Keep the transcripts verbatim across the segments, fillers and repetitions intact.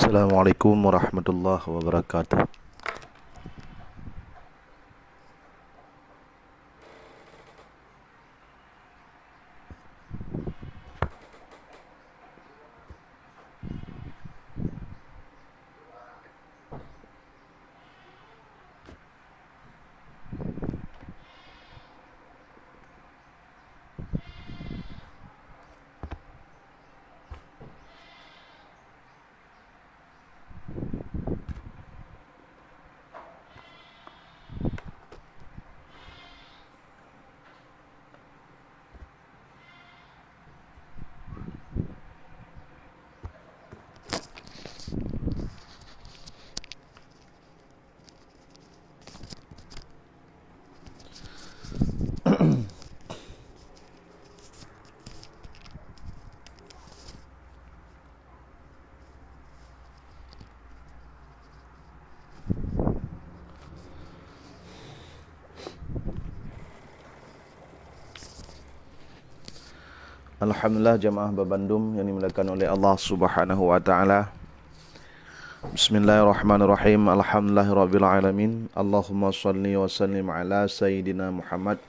Assalamualaikum warahmatullahi wabarakatuh. Alhamdulillah, jamaah babandum yang dimuliakan oleh Allah Subhanahu wa taala. Bismillahirrahmanirrahim. Alhamdulillahirabbil alamin. Allahumma shalli wa sallim ala sayyidina Muhammad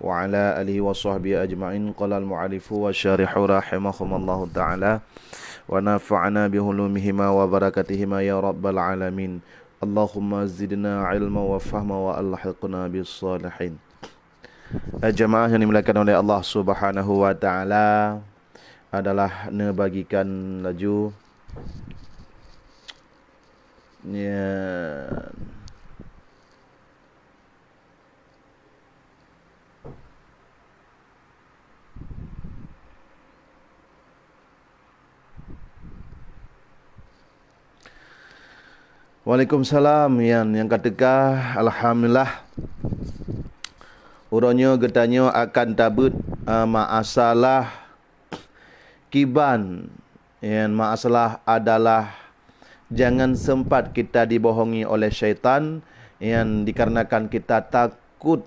wa ala alihi wa sahbihi ajma'in. Qala al-mu'allifu wa syarihu rahimahumallahu taala. Wa nafa'ana bi hulumihima wa barakatihima ya rabbal alamin. Allahumma zidna ilma wa fahma wa alhiqna bis salihin. Eh, jamaah yang dimuliakan oleh Allah Subhanahu wa taala, adalah neubagikan laju. Ya. Waalaikumsalam, Yan. Nyang ka teuka, alhamdulillah. Uroe nyoe geutanyoe akan tabeuet, a, masalah kiban. Yan, masalah adalah jangan sempat kita dibohongi oleh syaitan, yan, dikarenakan kita takut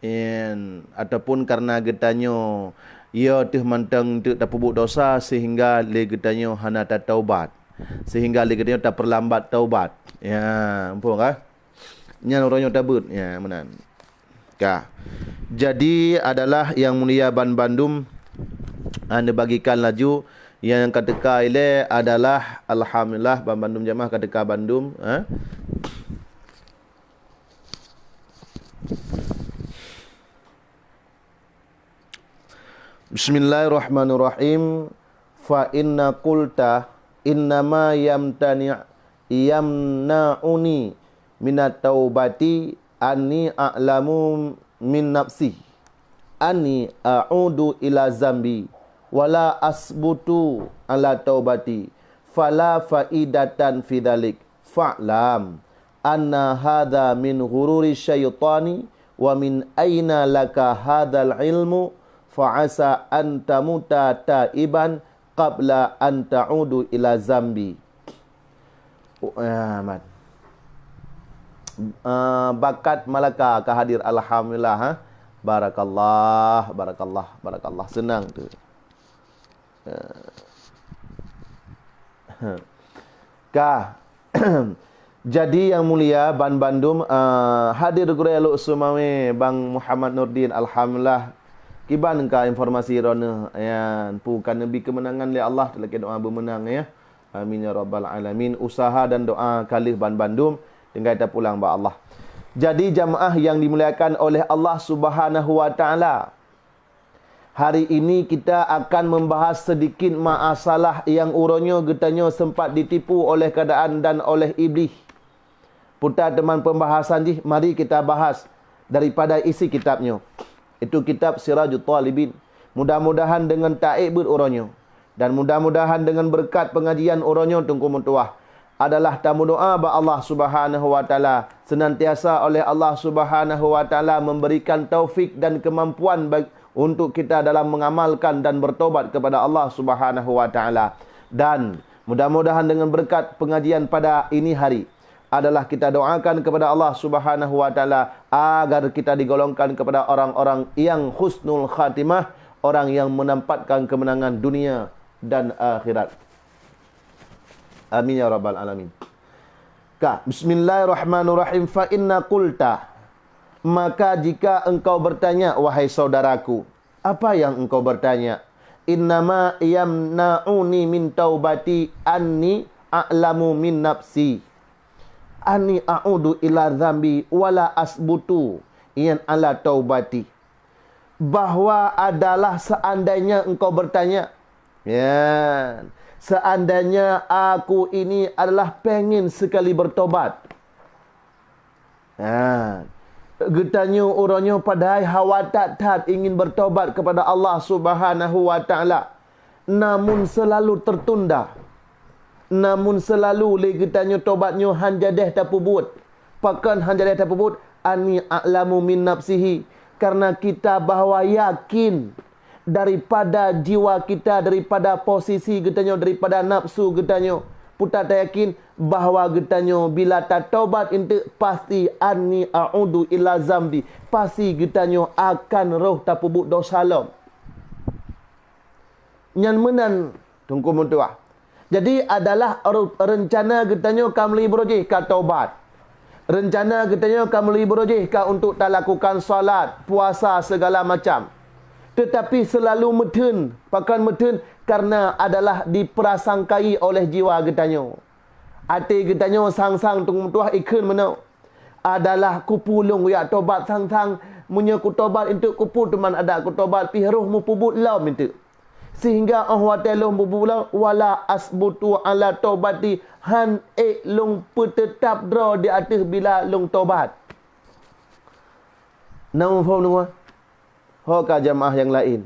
Yan, ataupun kareuna geutanyoe, ya teuh mantong teuk tapeubuet dosa sehingga lé geutanyoe hana tataubat. Sehingga lé geutanyoe tapeurlambat taubat. Ya, muphom ka? Nyan uroe nyoe tabeuet. Ya, meunan. Ka. Jadi adalah yang mulia ban bandum, ha, neubagikan laju. Nyang ka teuka ilée adalah, alhamdulillah, ban bandum jamaah ka teuka bandum, ha. Bismillahirrahmanirrahim. Fa inna qulta innama yamtani', yamna'uni minat taubati anni a'lamu min nafsi anni a'udu ila zambi wala asbutu ala taubati, fala faidatan fi dzalik. Fa'lam anna hadza min ghururi syaitani wa min aina laka hadzal ilmu, fa asa an tamuta taiban qabla an ta'udu ila zambi. Oh, ah, mat. Ah, bakat Malaka ka hadir, alhamdulillah, ha. Barakallah, barakallah, barakallah. Senang tu. Ah. Ka. Jadi, yang mulia, ban bandum, eh, hadir gurée lôn seumawé, Bang Muhammad Nurdin, alhamdulillah. Kiban ka informasi droeneuh, nyan, peue ka neubri keumeunangan lé Allah, teulakée doa beumeunang, ya. Amin, ya rabbal alamin. Usaha dan doa ka lheueh ban bandum, tinggai tapulang bak Allah. Jadi, jamaah yang dimuliakan oleh Allah Subhanahu wa Ta'ala, hari ini kita akan membahas sedikit masalah yang uroe nyoe geutanyoe sempat ditipu oleh keadaan dan oleh Iblih. Puta teuma pembahasan jih, mari kita bahas daripada isi kitab nyoe. Itu kitab Sirajut Talibin. Mudah-mudahan dengan taék beuet uroe nyoe. Dan mudah-mudahan dengan berkat pengajian uroe nyoe Teungku meutuah adalah tameudoa bak Allah Subhanahu wa Ta'ala, senantiasa oleh Allah Subhanahu wa Ta'ala memberikan taufik dan kemampuan bag-, untuk kita dalam mengamalkan dan bertobat kepada Allah Subhanahu wa Ta'ala. Dan mudah-mudahan dengan berkat pengajian pada ini hari, adalah kita doakan kepada Allah Subhanahu wa Ta'ala agar kita digolongkan kepada orang-orang yang husnul khatimah, orang yang menempatkan kemenangan dunia dan akhirat. Amin ya rabbal alamin. Ka, bismillahirrahmanirrahim. Fa inna qulta, maka jika engkau bertanya, wahai saudaraku, apa yang engkau bertanya? Innama yamna'uni min taubati anni a'lamu min nafsi. Anni a'udu ila dzambi wala asbutu yan ala taubati. Bahwa adalah seandainya engkau bertanya, ya, seandainya aku ini adalah pengen sekali bertobat. Ha. Geutanyoe uroe nyoe padahai hawa that-that ingin bertobat kepada Allah Subhanahu wa Ta'ala. Namun selalu tertunda. Namun selalu lé geutanyoe tobat nyoe han jadeh tapeubuet. Pakon han jadeh tapeubuet? Anni a'lamu min nafsihi. Karena kita bahwa yakin daripada jiwa kita, daripada posisi geutanyoe, daripada nafsu geutanyoe. Puta tayakin bahwa geutanyoe bila tatobat enteuk pasti anni a'udu ila zambi. Pasti geutanyoe akan roh tapeubuet dosa lom. Nyan meunan Teungku meutuah. Jadi adalah re-, rencana geutanyoe ka meulibur jih ka tobat. Rencana geutanyoe ka meulibur jih ka untuk talakukan salat, puasa segala macam. Tetapi selalu meutheun, pakon meutheun karena adalah diprasangkai oleh jiwa geutanyoe. Até geutanyoe sang-sang Teungku meutuah ikheun meunoe. Adalah kupu lôn yak tobat sang-sang. Meunyoe kutobat enteuk kupu teuma adak kutobat pih roh mupeubuet lom enteuk. Sehingga óh watée lôn mupeubuet lom wala asbutu ala taubati han ék lôn peuteutap droe di ateueh bila lôn tobat. Na muphom deungoe? Ho ka jamaah nyang laén.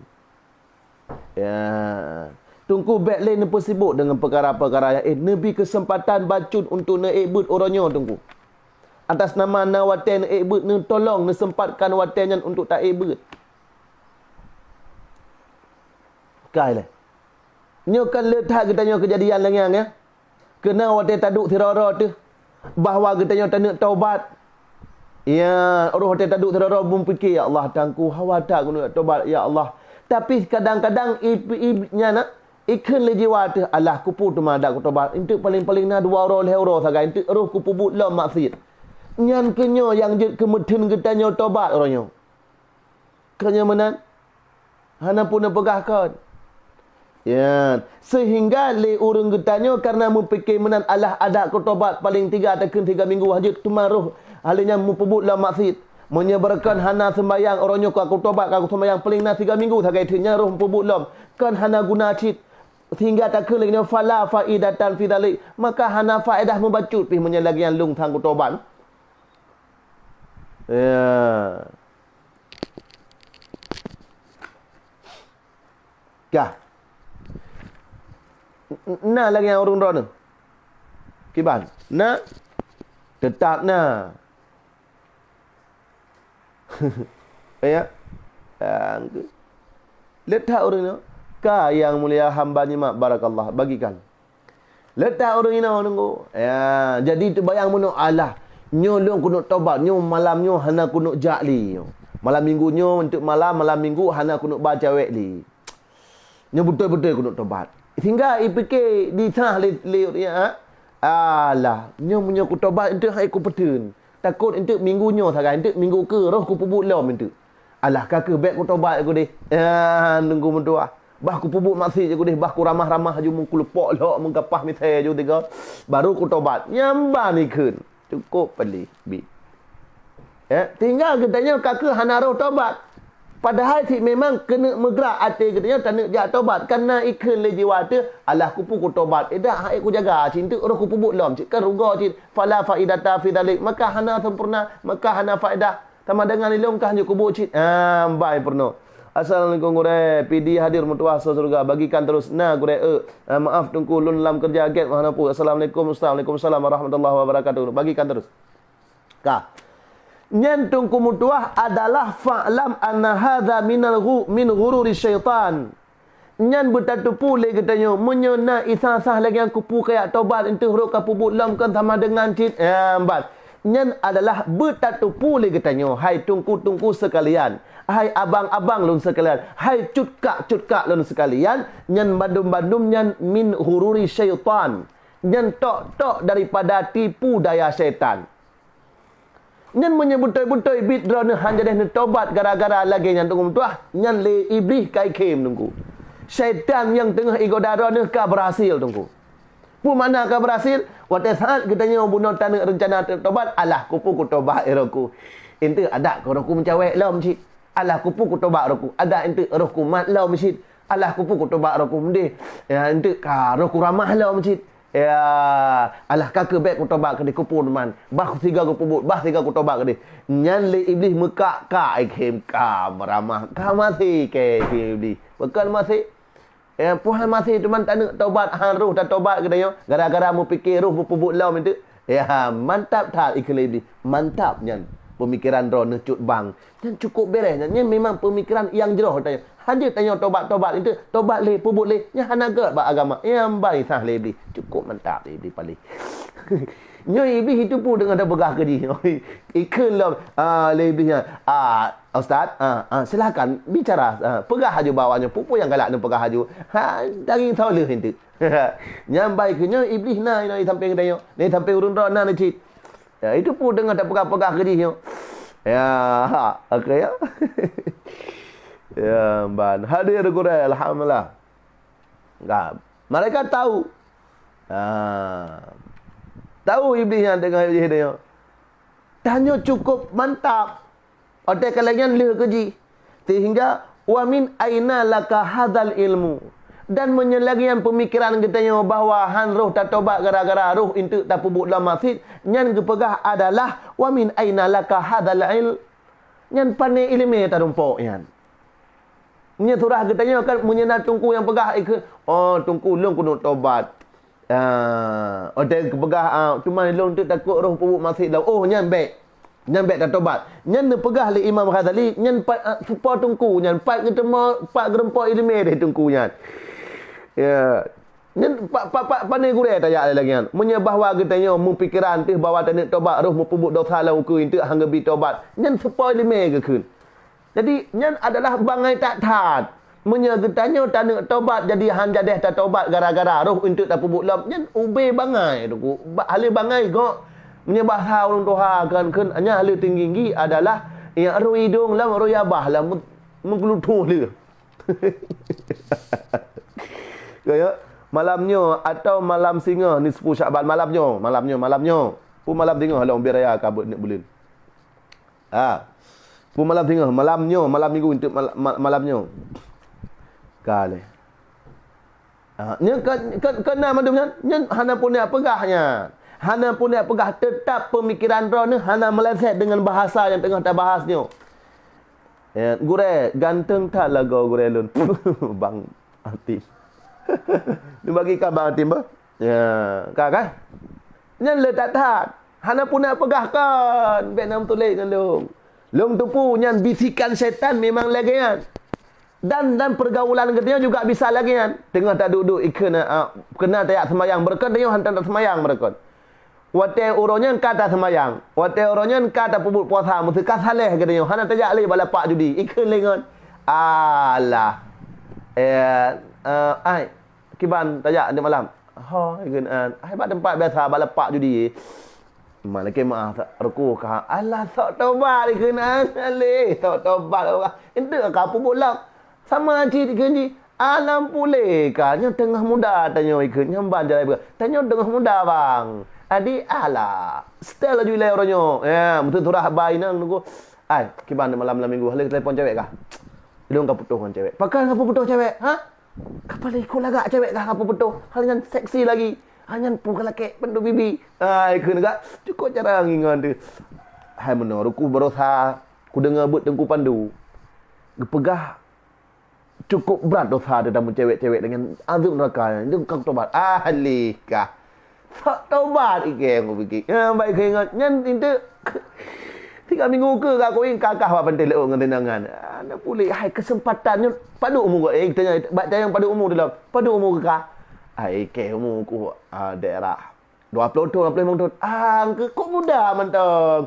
Ya. Teungku bék lé neupeusibok deungon peukara-peukara nyang eh, neubi keuseumpatan bacut untuk neuék beuet uroe nyoe Teungku. Atas nama na watée neuék beuet neutolong neuseumpatkan watée nyan untuk taék beuet. Kai lé. Nyoe kan le that geutanyoe keujadian lagée nyan ya. Keunan watée taduek sidroe-droe teuh bahwa geutanyoe taneuk taubat. Ya, roh watée taduek sidroe-droe beupike, "Ya Allah, tangku hawa that keuneuk taubat, ya Allah." Tapi kadang-kadang ip-, ip-, nyan na, ikheun lé jiwa teuh, "Alah, kupu teuma dak kutobat. Enteuk paling-paling na dua uroe lhée uroe sagai, enteuk roh kupeubuet lom maksiet." Nyan keuh nyoe nyang jeuet keumeutheun geutanyoe taubat uroe nyoe. Keuh nyoe meunan. Hana pun neupeugah kon. Ya, sehingga lé ureuëng geutanyoe karena meupike meunan alah adak kutobat paling tiga takheun tiga minggu hajat teuma roh ahli nyan mupeubuet lom maksiet. Meunyoe beureukan hana sembayang, uroe nyoe ka kutobat ka kusembayang paling na tiga minggu sagai teuk nyan roh mupeubuet lom. Kon hana guna cit. Sehingga takheun lagée nyoe fala faidatan fi dzalik. Maka hana faedah mubacut pih meunyoe lagée nyan lôn sang kutobat. Ya. Kah. N-, n-, na lagée nyang ureuëng droeneuh. Kiban. Na. Teutap na. Ya. Angke. Letak ureuëng nyoe. Ka yang mulia hamba nyimak barakallah. Bagikan. Letak ureuëng inoe nunggu. Ya, jadi teubayang meunoe, "Alah, nyoe lôn keuneuk tobat, nyoe malam nyoe hana keuneuk jak lé nyoe. Malam minggu nyoe untuk malam, malam minggu hana keuneuk ba cewek lé. Nyoe beutôi-beutôi keuneuk tobat." Sehingga ipike disah lé, lé, ya, "Alah, nyoe meunyoe kutobat enteuk hai kupeuteun. Takot enteuk minggu nyoe sagai, enteuk minggu keu roh kupeubuet lom enteuk." Alah, ka keuh bék kutobat aku deh. Ya, nunggu meutuah. Bah kupeubuet maksiet aku deh, bah kuramah-ramah aju meukulupok lhok meugapah misai aju tiga. Baru kutobat. Nyamban ikheun. Cukup pedih. Bi. Ya, tinggal geutanyoe ka keuh hana roh tobat. Padahai cit memang keuneuk meugrak até geutanyoe taneuk jak tobat. Kana ikheun lé jiwa teuh, alah kupu kutobat. Eh dak hai kujaga cit enteuk roh kupeubuet lom cit kan rugoe cit. Fala faidata fi dzalik. Maka hana sempurna, maka hana faedah. Sama dengan ilong kah nyoe kubu cit. Ah, bai peurunoe. Assalamualaikum gurée. Pidi hadir meutuah so syurga. Bagikan terus. Na gurée, eh. Ah, maaf teungku lôn lam kerja gét mah hana pu. Assalamualaikum. Assalamualaikum salam warahmatullahi wabarakatuh. Bagikan terus. Ka. Nyan teungku meutuah adalah fa'lam anna hadza minal ghu-, min ghururi syaitan. Nyan beutateupeue lé geutanyoe, meunyoe na isa sah lagée nyang kupu kayak tobat enteuk rhot ka peubuet lom kon sama dengan cit, eh, ban. Nyan adalah beutateupeue lé geutanyoe, hai teungku-teungku sekalian, hai abang-abang lôn sekalian, hai cutkak-cutkak lôn sekalian, nyan bandum-bandum nyan min ghururi syaitan. Nyan tok-tok daripada tipu daya syaitan. Nyan meunyoe beutôi-beutôi biet droeneuh han jadeh neutobat gara-gara lagée nyan teungku meutuah, nyan lé Iblih ka ikhém teungku. Syaitan nyang teungoh igoda droeneuh ka beurhasil teungku. Peue makna ka beurhasil? Watée saát geutanyoe bunoe taneuk reuncana teutobat, alah kupu kutobat rohku. Enteuk adak ka rohku meucawek lom cit. Alah kupu kutobat rohku, adak enteuk rohku mat lom cit. Alah kupu kutobat rohku meudeh. Ya, enteuk ka rohku ramah lom cit. Ya, alah ka keuh bék kutobat keudeh kupu teuma. Bah siga kupeubuet, bah siga kutobat keudeh. Nyan lé Iblih meukak-kak ikhém ka meuramah, ka maté kée Iblih. Bukon maté. Ya, puhan maté teuma taneuk tobat, han roh tatobat geutanyoe. Gara-gara meupike roh meupeubuet lom itu. Ya, mantap that ikheun lé Iblih. Mantap nyan. Peumikiran droeneuh cut bang. Nyan cukup bereh nyan. Nyan memang peumikiran nyang jroh tanyoe. Hana tanyoe tobat-tobat itu, tobat lé, peubuet lé. Nyan hana gét bak agama. Nyang bai sah lé Iblih. Cukup mantap lé Iblih paléh. Nyoe Iblih itu pun deungon tapeugah keu jih. Ikheun lom, ah, lé Iblih nyan. Ah, Ustaz, ah, ah, silakan bicara. Ah, peugah aju bak awak nyoe, peue-peue nyang galak neupeugah aju. Ha, daging soe lheueh enteuk. Nyang bai keu nyoe Iblih na, na di sampéng geutanyoe. Na di sampéng ureuëng droe na, na cit. Ya, itu pun deungon tapeugah-peugah keu jih nyoe. Ya, ha, oke ya. Ya, ban. Hadir gurée, alhamdulillah. Enggak. Mereka tahu. Ha. Tahu Iblih nyan deungon Iblih nyoe. Tanyoe cukup mantap. Watée ka lagée nyan lheueh keu jih. Sehingga, "Wa min aina laka hadzal ilmu?" Dan meunyoe lagée nyan peumikiran geutanyoe bahwa han roh tatobat gara-gara roh enteuk tapeubuet lom maksiet, nyan geupeugah adalah, "Wa min aina laka hadzal ilm?" Nyan pané iéleumé tarumpok nyan. Meunyoe surah geutanyoe kan, meunyoe na teungku nyang peugah, ikheun, "Oh, teungku, lôn keuneuk tobat." Ah, watée geupeugah, ah, "Teuma lôn teuk takot roh peubuet maksiet lom." Oh, nyan bék. Nyan bék tatobat. Nyan neupeugah lé Imam Ghazali, nyan pat, ah, seupôt teungku nyan, pat geuteumé, pat geurumpok iéleumé deh teungku nyan. Ya. Nyan pat, pat, pat, pané gurée tajak lagée nyan. Meunyoe bahwa geutanyoe meupikiran teuh bahwa taneuk tobat roh meupeubuet desya lom ukeue enteuk han geubi tobat, nyan seupôt iéleumé geukheun. Jadi, nyan adalah bangai that-that. Meunyoe geutanyoe taneuk tobat, jadi han jadeh tatobat gara-gara roh enteuk tapeubuet lom, nyan ubé bangai, teungku. Ba-, haleue bangai gok. Meunyoe bahasa ureuëng tuha kan kheun, nyan haleue tinggi-tinggi adalah, ya, roh idong lom, roh yabah lom, meugeuluthoh lé. Kaya, malam nyoe atau malam singoh nisfu Syakban, malam nyoe, malam nyoe, malam nyoe. Peue malam singoh lom ubé raya ka beuet neuk buleuen. Ha. Peue malam singoh, malam nyoe, malam minggu enteuk mal-, ma-, malam nyoe. Ka lé. Ha, nyoe ka, ka, ka na mandum nyan, nyan hana peuneuk peugah nyan. Hana peuneuk peugah, teutap peumikiran droeneuh hana meuleset deungon bahasa nyang teungoh tabahas nyoe. Ya, gurée, ganteng that lagoe gurée lôn. Bang Atim. Neubagi ka Bang Atim bah? Ya, ka kan? Nyan le that-that. Hana peuneuk peugah kon, bék na meutuléh ngon lôn. Lôn teupeu nyan bisikan syaitan memang lagée nyan. Dan, dan pergaulan geutanyoe juga bisa lagée nyan. Teungoh taduek-duek ikheun, ah, keunan tajak seumayang, beureukat tanyoe han tasemayang beureukat. Watée uroe nyan ka taseumayang, watée uroe nyan ka tapeubuet puasa, meuseuka saléh geutanyoe, hana tajak lé bak lapak judi, ikheun lé ngon, "Alah, eh, eh, ai, kiban tajak di malam?" "Ho," ikheun, "ai, bak teumpat biasa, bak lapak judi." Malaikat maaf, ruku ka, "Alah, sok tobat," ikheun, "ai, lé, sok tobat." Enteuk ka peubuet lom. Sama cit ikheun jih, alam puléh ka, nyoe teungoh muda tanyoe ikheun, nyan ban jalan ipeugah. Tanyoe teungoh muda, bang. Adi alah, setel laju ilée uroe nyoe. Ya, beutôi surah ba inong nunggu. "Ai, kiban malam-malam minggu, hana telepon cewek kah?" "Ilong ka putôh ngon cewek." "Pakon ka putôh cewek? Ha? Ka paléh ikôt lagak cewek kah ka putôh? Hal nyan seksi lagi. Ha, nyan pun ka lakée pandu bibi." Ai, ikheun gak, cukup cara ngingon tu. Hai meunoe, ruku berosa, kudeungoe beuet teungku pandu. Geupeugah, cukup brat dosa teuh tameucewek-cewek dengan azeueb neuraka nyan. Itu ka kutobat. Ah, lé kah. Sok tobat ikei, aku pikir. Ya, baik keu ingat. Nyan itu tiga minggu ke aku ingkakah bak pantai leuôt ngon tunangan. Ada pulih. Hai, kesempatan nyoe padum umu kau. Eh, tanya, bak tanya padum umu dalam. Padum umu ke kah? Hai, ikei umu ku, ah, daerah dua puluh thon, dua puluh lima thon. Ah, engkau kok muda mantong.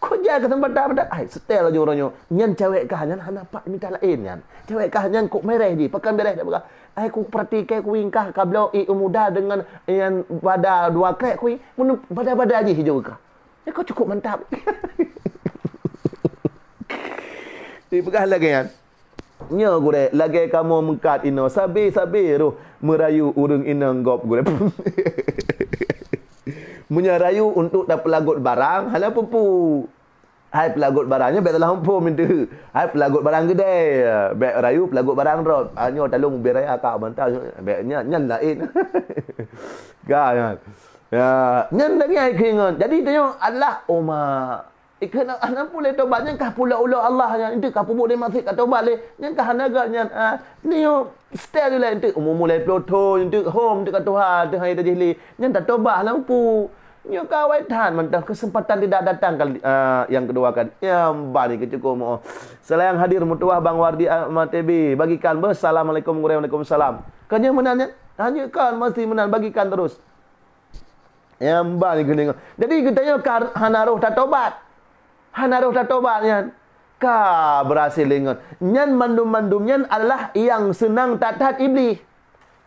Kok jai keuseumpatan mantong, ai, seutôt laju uroe nyoe. Nyan cawék kah nyan hana pat mita laén nyan. Cawék kah nyan kok mirah jih, pakon mirah dak peugah. Ai, ku peurati keu ku ingkah ka bloe ié muda deungon nyan bada dua krek kui, mun bada-bada jih ijo kah. Nyan kok cukup mantap. Dipeugah lagée nyan. Nyoe gurée, lagée kamoe meukat inoe, sabe-sabe roh meurayu ureuëng inong gob gurée. Meunyoe rayu untuk tapeulagot barang, hana peue-peue. Hai peulagot barang nyoe bék salah muphom mintu. Hai peulagot barang geudée, bék rayu peulagot barang rot. Ah, nyoe talong ubé raya ka mantah, bék nyan, nyan laén. Ka nyan. Ya, nyan lagée ai keuingat. Jadi tanyoe Allah Oma. Ikeu na, hana pulé tobat nyan kah pula ulo Allah nyan. Itu kah peubuet lé maksiat ka tobat lé. Nyan kah hana gét nyan. Ah, nyoe style lé itu umur mulai ploto itu hom itu ka tuha tu hai dah jih lé. Nyan dah tobat hana mampu. Nyoe ka awai that mantong keuseumpatan tidak datang kali, ah, yang kedua kali. Ya, ban ni keucukup mo. Selain hadir meutuah Bang Wardi Ahmad T B, bagikan beuh. Assalamualaikum warahmatullahi wabarakatuh. Kan nyoe meunan nyan? Hanya kan mesti meunan bagikan terus. Nyang ban keuneuk. Jadi geutanyoe ka hana roh tatobat. Hana roh tatobat nyan. Ka beurasai lé ngon. Nyan mandum-mandum nyan adalah nyang seunang that-that Iblih.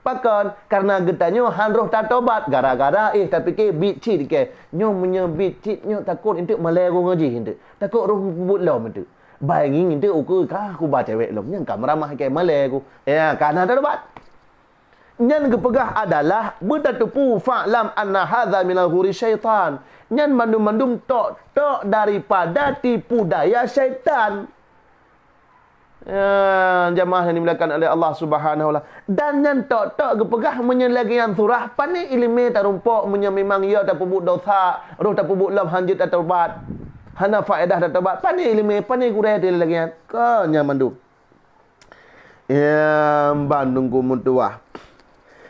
Pakon? Karena geutanyoe han roh tatobat gara-gara éh tapike biet cit dikée. Nyoe meunyoe biet cit nyoe takot enteuk malée goe ngon jih enteuk. Takot roh buet lom enteuk. Bai ngieng enteuk ukeue ka kuba cewek lom. Nyan ka meuramah ikée malée ku. Ya, ka hana tatobat. Nyan geupeugah adalah beutateupeue, "Fa'lam anna hadza minal ghururi syaitan." Nyan mandum-mandum tok-tok daripada tipu daya syaitan. Ya, jamaah yang dimuliakan oleh Allah Subhanahu wa Taala. Dan nyan tok-tok geupeugah meunyoe lagée nyan surah, pane iéleumé tarumpok meunyoe memang ya tapeubuet dosa, roh tapeubuet lom hanjeuet tatobat. Hana faedah tatobat, pane iéleumé, pane gurée lagée nyan. Ka nyan mandum. Ya, ban Teungku meutuah.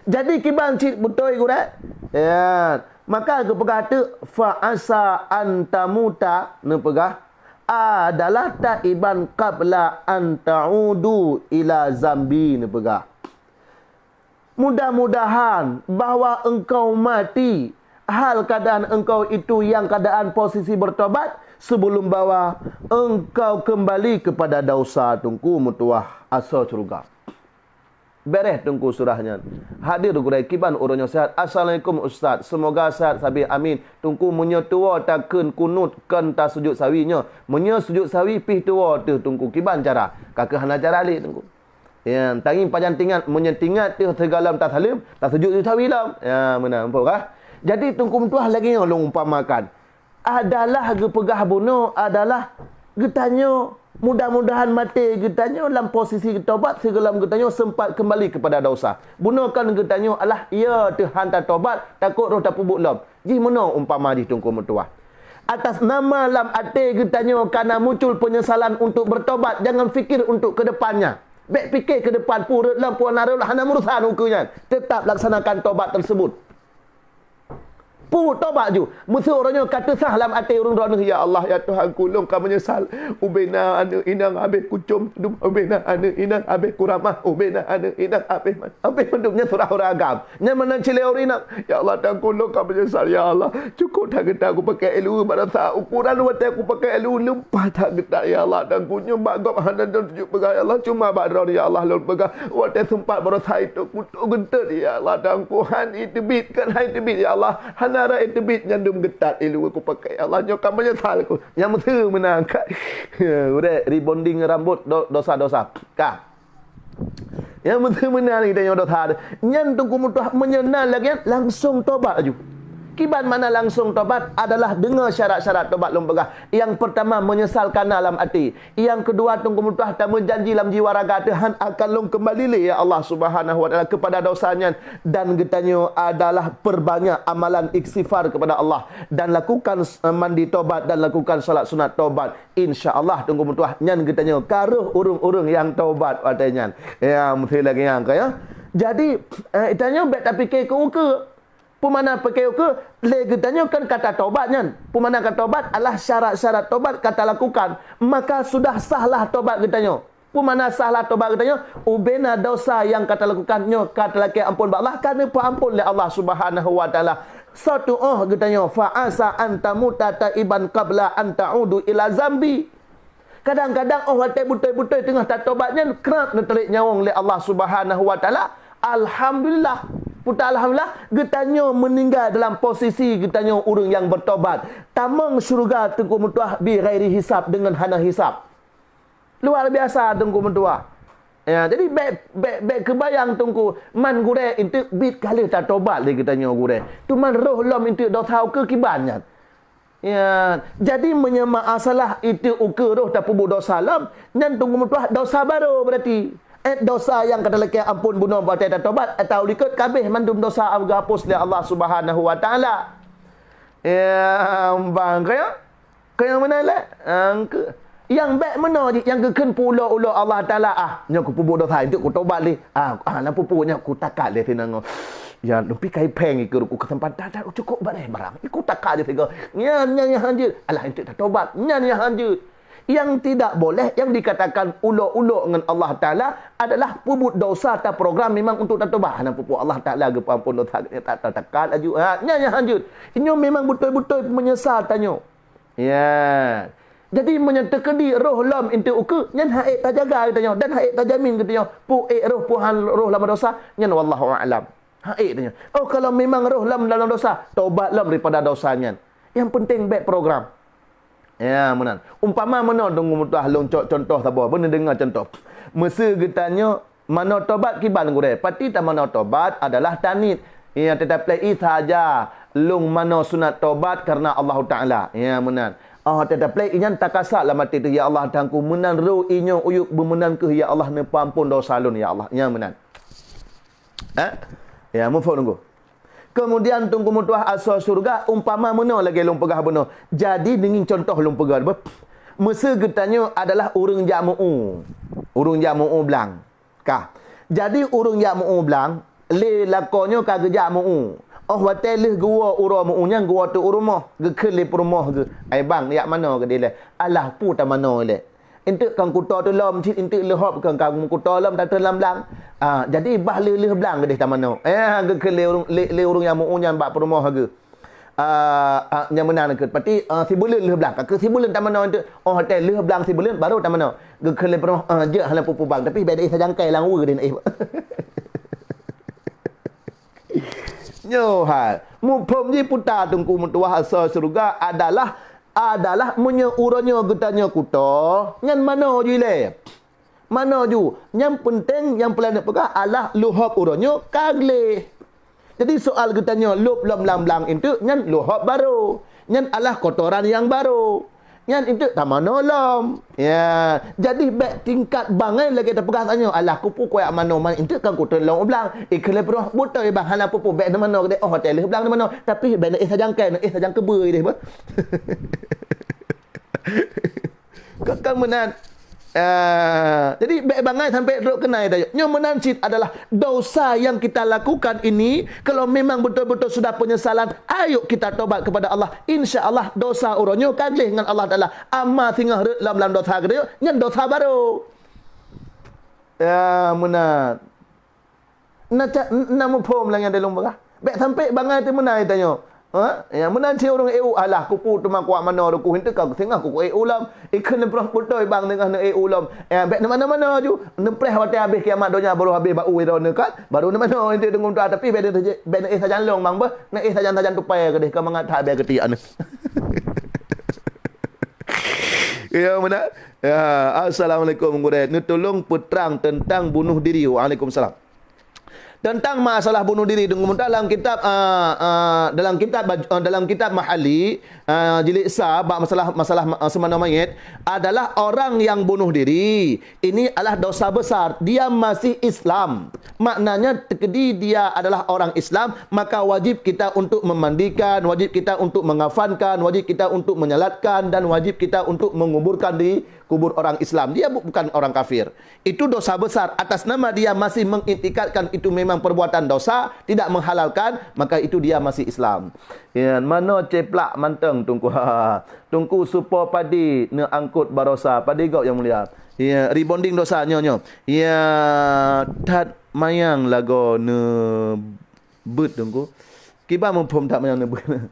Jadi kiban cit beutôi gurée. Ya, maka geupeugah teuk fa asa an tamuta neupeugah adalah taiban qabla an ta'udu ila zambi neupeugah. Mudah-mudahan bahwa engkau mati hal keadaan engkau itu yang keadaan posisi bertobat sebelum bahwa engkau kembali kepada dosa Teungku meutuah asoe syeuruga. Bereh Teungku surah nyan. Hadir gurée kiban uroe nyoe sehat. Assalamualaikum Ustaz. Semoga sehat sabe. Amin. Teungku meunyoe tuwoe takheun kunut kon tasujud sawi nyoe. Meunyoe sujud sawi pih tuwoe teuh Teungku kiban cara. Ka keuh hana cara lé Teungku. Ya, tangieng pajan tingat, meunyoe tingat teuh sigohlom tasaleuem, tasujud sawi lom. Ya, meunan, muphom kah? Jadi Teungku meutuah lagée nyoe lôn umpamakan. Adalah geupeugah bunoe adalah geutanyoe mudah-mudahan maté geutanyoe lam posisi geutobat sigohlom geutanyoe sempat kembali kepada dosa. Bunoe kan geutanyoe adalah ya teuh han tatobat, takot roh tapeubuet lom. Jih meunoe umpama jih Teungku meutuah. Atas nama lam até geutanyoe kana muncul penyesalan untuk bertobat, jangan fikir untuk ke depannya. Bék pike keu depan, pureuet lom, puan areuet lom, hana meurusan ukeue nyan. Teutap laksanakan tobat tersebut. Pu tobat ju. Meuseu uroe nyoe ka teusah lam até ureuëng droeneueh, "Ya Allah, ya Tuhanku, lôn ka meunyeusal. Ubena aneuëk inong habéh kucom, ubena aneuëk inong habéh kuramah, ubena aneuëk inong habéh man-," habéh mandum nyan surah ureuëng agam. Nyan meunan cilée ureuëng inong. Ya Allah, Tuhanku, lôn ka meunyeusal, ya Allah. Cukôp that geutanyoe kupakai ilmu, bak rasa ukuran watée kupakai ilmu, lumpah that geutanyoe, ya Allah, Tuhanku. Nyoe bak gob hana lôn tuju peugah, ya Allah. Cuma bak droeneuh, ya Allah, lôn peugah. Watée seumpat barosa itu kutok geuntôt, ya Allah, Tuhanku. Han iteubiet, kan han iteubiet, ya Allah. Hana rot iteubiet, nyan dum geutat ilmu kupakai, ya Allah. Nyoe ka meunyeusal ku. Nyang meuseu meunan ka. Udah rebonding rambut do-, dosa-dosa. Ka. Ya, meunan geutanyoe dosa. Nyan Teungku meutuah meunyoe na lagée nyan, langsung tobat laju. Kiban makna langsung tobat adalah deungoe syarat-syarat tobat lôn peugah. Yang pertama, meunyeusal kana lam até. Yang kedua, Teungku meutuah tameujanji lam jiwa raga teuh han akan lôn kembali lé, ya Allah Subhanahu wa Taala, kepada dosa nyan. Dan geutanyoe adalah perbanyak amalan istighfar kepada Allah. Dan lakukan, eh, mandi tobat dan lakukan salat sunat tobat. Insya Allah, Teungku meutuah, nyan geutanyoe ka rhoh ureuëng-ureuëng nyang tobat watée nyan. Ya, meusti lagée nyan ka, ya. Jadi, eh, tanyoe bék tapike keu ukeue. Peue makna pike ukeue? Lé geutanyoe kan ka tatobat nyan. Peue makna ka tobat? Alah syarat-syarat tobat ka talakukan. Maka sudah sahlah tobat geutanyoe. Peue makna sahlah tobat geutanyoe? Ubena dosa nyang ka talakukan nyoe ka talakée amphon bak Allah, ka neupeuamphon lé Allah Subhanahu wa Taala. Soe tu'oh geutanyoe, fa asa an tamuta taiban qabla an ta'udu ila zambi. Kadang-kadang 'oh watèe beutôi-beutôi teungoh tatobat nyan, krab neutarek nyawöng lé Allah Subhanahu wa Ta'ala. Alhamdulillah. Peue ta alhamdulillah, geutanyoe meuninggai dalam posisi geutanyoe ureuëng nyang beutobat. Tamong syeuruga Teungku meutuah bi ghairi hisab, deungon hana hisab. Luar biasa Teungku meutuah. Ya, jadi bèk, bèk, bèk keubayang Teungku, man gurèe eunteuk bit ka lheueh tatobat lé geutanyoe gurèe. Teuma roh lom eunteuk dosa ukeue kiban nyan. Ya, jadi meunyoe masalah eunteuk ukeue roh tapeubuet dosa lom, nyan Teungku meutuah dosa barô berarti. Eh, dosa nyang ka talakèe ampôn bunoe watèe tatobat, eh, tahu likot kabeh mandum dosa geuhapus lé Allah Subhanahu wa Ta'ala. Ya, bang kaya Keu nyang meunan lé, angke. Nyang bèk meunoe jih, nyang geukheun peuulo-ulo Allah Taala, "Ah, nyoe kupeubuet dosa, eunteuk kutobat lé. Ah, ah, na peue-peue nyoe kutakat lé sinan nyoe. Ya, lumpih kai phèng ikeue ruku keuseumpatan, dah cukôp barèh barang. Kutakat lé sigoe. Nyan, nyan nyang hanjeuet. Alah, eunteuk tatobat. Nyan nyang hanjeuet." Yang tidak boleh, yang dikatakan ulo-ulo ngon Allah Taala adalah peubuet dosa taprogram memang untuk tatobat. Hana peue-peue Allah Taala geupeuampôn dosa, tak, tak, takat laju. Ha, nyan nyang hanjeuet. Nyoe memang beutôi-beutôi meunyeusal tanyoe. Ya. Jadi, meunyoe teukeudi roh lom eunteuk ukeue, nyan han ék tajaga geutanyoe dan han ék tajamin geutanyoe. Peue ék roh, peue han roh lam dosa, nyan wallahu a'lam. Han ék tanyoe. Oh, kalau memang roh lom dalam dosa, tobat lom daripada dosa nyan. Yang penting bèk program. Ya, meunan. Umpama meunoe, deungon mudah lôn cok contoh saboh. Beuneudeungoe contoh. Meuseu geutanyoe manoe tobat kiban gurèe. Pati tamanoe tobat adalah tanit. Ya, teuta plei saja lôn manoe sunat tobat karena Allahu Taala. Ya, meunan. Oh, teuta plei nyan takasa lam até teuh, "Ya Allah, Tuhanku, meunan roh inyoe uyueb beumeunan kheueh, ya Allah, neupeuampôn dosa lôn, ya Allah." Ya, meunan. Eh? Ya, muphom nunggu. Kemudian Teungku meutuah asoe syeuruga, umpama meunoe lagèe lôn peugah bunoe. Jadi, deungon contoh lôn peugah, beuh. Meuseu geutanyoe adalah ureueng jak meu-ueh. Ureueng jak meu-ueh blang. Kah. Jadi, ureueng jak meu-ueh blang, lé lakoe nyoe ka geujak meu-ueh. Oh watèe lheueh geuwoe uroe meu-ueh nyan, geuwoe teuk u rumoh, geukheun lé peurumoh geuh, "Ai bang, jak manoe keudéh lé?" "Alah, peue tamanoe lé?" "Eunteuk kon kuto teulom cit, eunteuk leuhop kon ka meukuto lom tateun lam blang." Ah, jadi bah lheueh-lheueh blang keudéh tamanoe. Eh, geukheun lé ureueng, lé, lé ureueng nyang meu-ueh nyan bak peurumoh geuh. Ah, ah, nyang meunan keuh. Pati, ah, sibuleuen lheueh blang. Ka keuh sibuleuen tamanoe eunteuk. Oh, watèe lheueh blang sibuleuen baru tamanoe. Geukheun lé peurumoh, ah, "Jeuet hana peue-peue bang, tapi bèk na éh sajangkai lam weue deh na éh." Nyoe hai. Muphom jih peue ta Teungku meutuah asoe syeuruga adalah adalah meunyoe uroe nyoe geutanyoe kuto, nyan manoe ju ilèe. Manoe ju, nyang peunteng nyang peureulèe neupeugah alah leuhop uroe nyoe ka gleh. Jadi soal geutanyoe lhop lom lam blang eunteuk nyan leuhop barô. Nyan alah kotoran nyang barô. Nyan eunteuk tamanoe lom. Ya, jadi bèk tingkat bangai lagèe tapeugah tanyoe, "Alah, kupeue kuyak manoe man eunteuk kon kuteun lom u blang." Ikheun lé peurumoh, "Beutôi bang, hana peue-peue, bèk neumanoe keudéh." Oh, watèe lheueh blang neumanoe, tapi bèk na éh sajangkai, na éh sajang keubeue deh, beuh. Ka, ka meunan. Ah, jadi bèk bangai sampai trok keunai tanyoe. Nyoe meunan cit adalah dosa yang kita lakukan ini, kalau memang betul-betul sudah penyesalan, ayo kita tobat kepada Allah. Insya Allah dosa uroe nyoe ka gleh ngon Allah Taala. Ama singoh rhot lom lam dosa geutanyoe, nyan dosa barô. Ya, meunan. Na ca-, na muphom lagèe nyang lôn peugah. Bèk sampai bangai teuh meunan tanyoe. Ha? Ya, meunan cit ureueng ék u, "Alah, kupeue teuma kuyak manoe ruku eunteuk kon singoh kuku ék u lom." Ikheun lé peurumoh, "Beutôi bang, singoh neuék u lom." Ya, bèk neumanoe-manoe ju. Neupreh watèe habéh kiamat donya baru habéh bak u droeneuh kan. Baru neumanoe eunteuk deungon tuha, tapi bèk na éh sajang lôn bang beuh. Na éh sajang-sajang tupai keudéh, ka mangat that bèe keutiek nyoe. Ya, meunan. Ya, assalamualaikum gurèe. Neutulông peutrang teuntang bunuh diri. Waalaikumsalam. Teuntang masalah bunuh diri, deungon mudah dalam kitab, ah, ah, dalam kitab, ah, dalam kitab Mahalli, ah, jilid sa, bak masalah, masalah, ah, seumanoe manyét adalah orang yang bunuh diri. Ini adalah dosa besar. Dia masih Islam. Maknanya, teukeudi dia adalah orang Islam, maka wajib kita untuk memandikan, wajib kita untuk mengafankan, wajib kita untuk menyalatkan, dan wajib kita untuk menguburkan di kubur orang Islam. Dia bu-, bukan orang kafir. Itu dosa besar. Atas nama dia masih mengiktikadkan itu memang perbuatan dosa, tidak menghalalkan, maka itu dia masih Islam. Ya, manoe ceplak mantong Teungku. Teungku, supo padi neuangkot barosa. Padi gob nyang mulia. Ya, rebonding dosa nyoe, nyoe. Ya, that manyang lagoe neubeuet Teungku. Kiban muphom that meunyoe neubeu.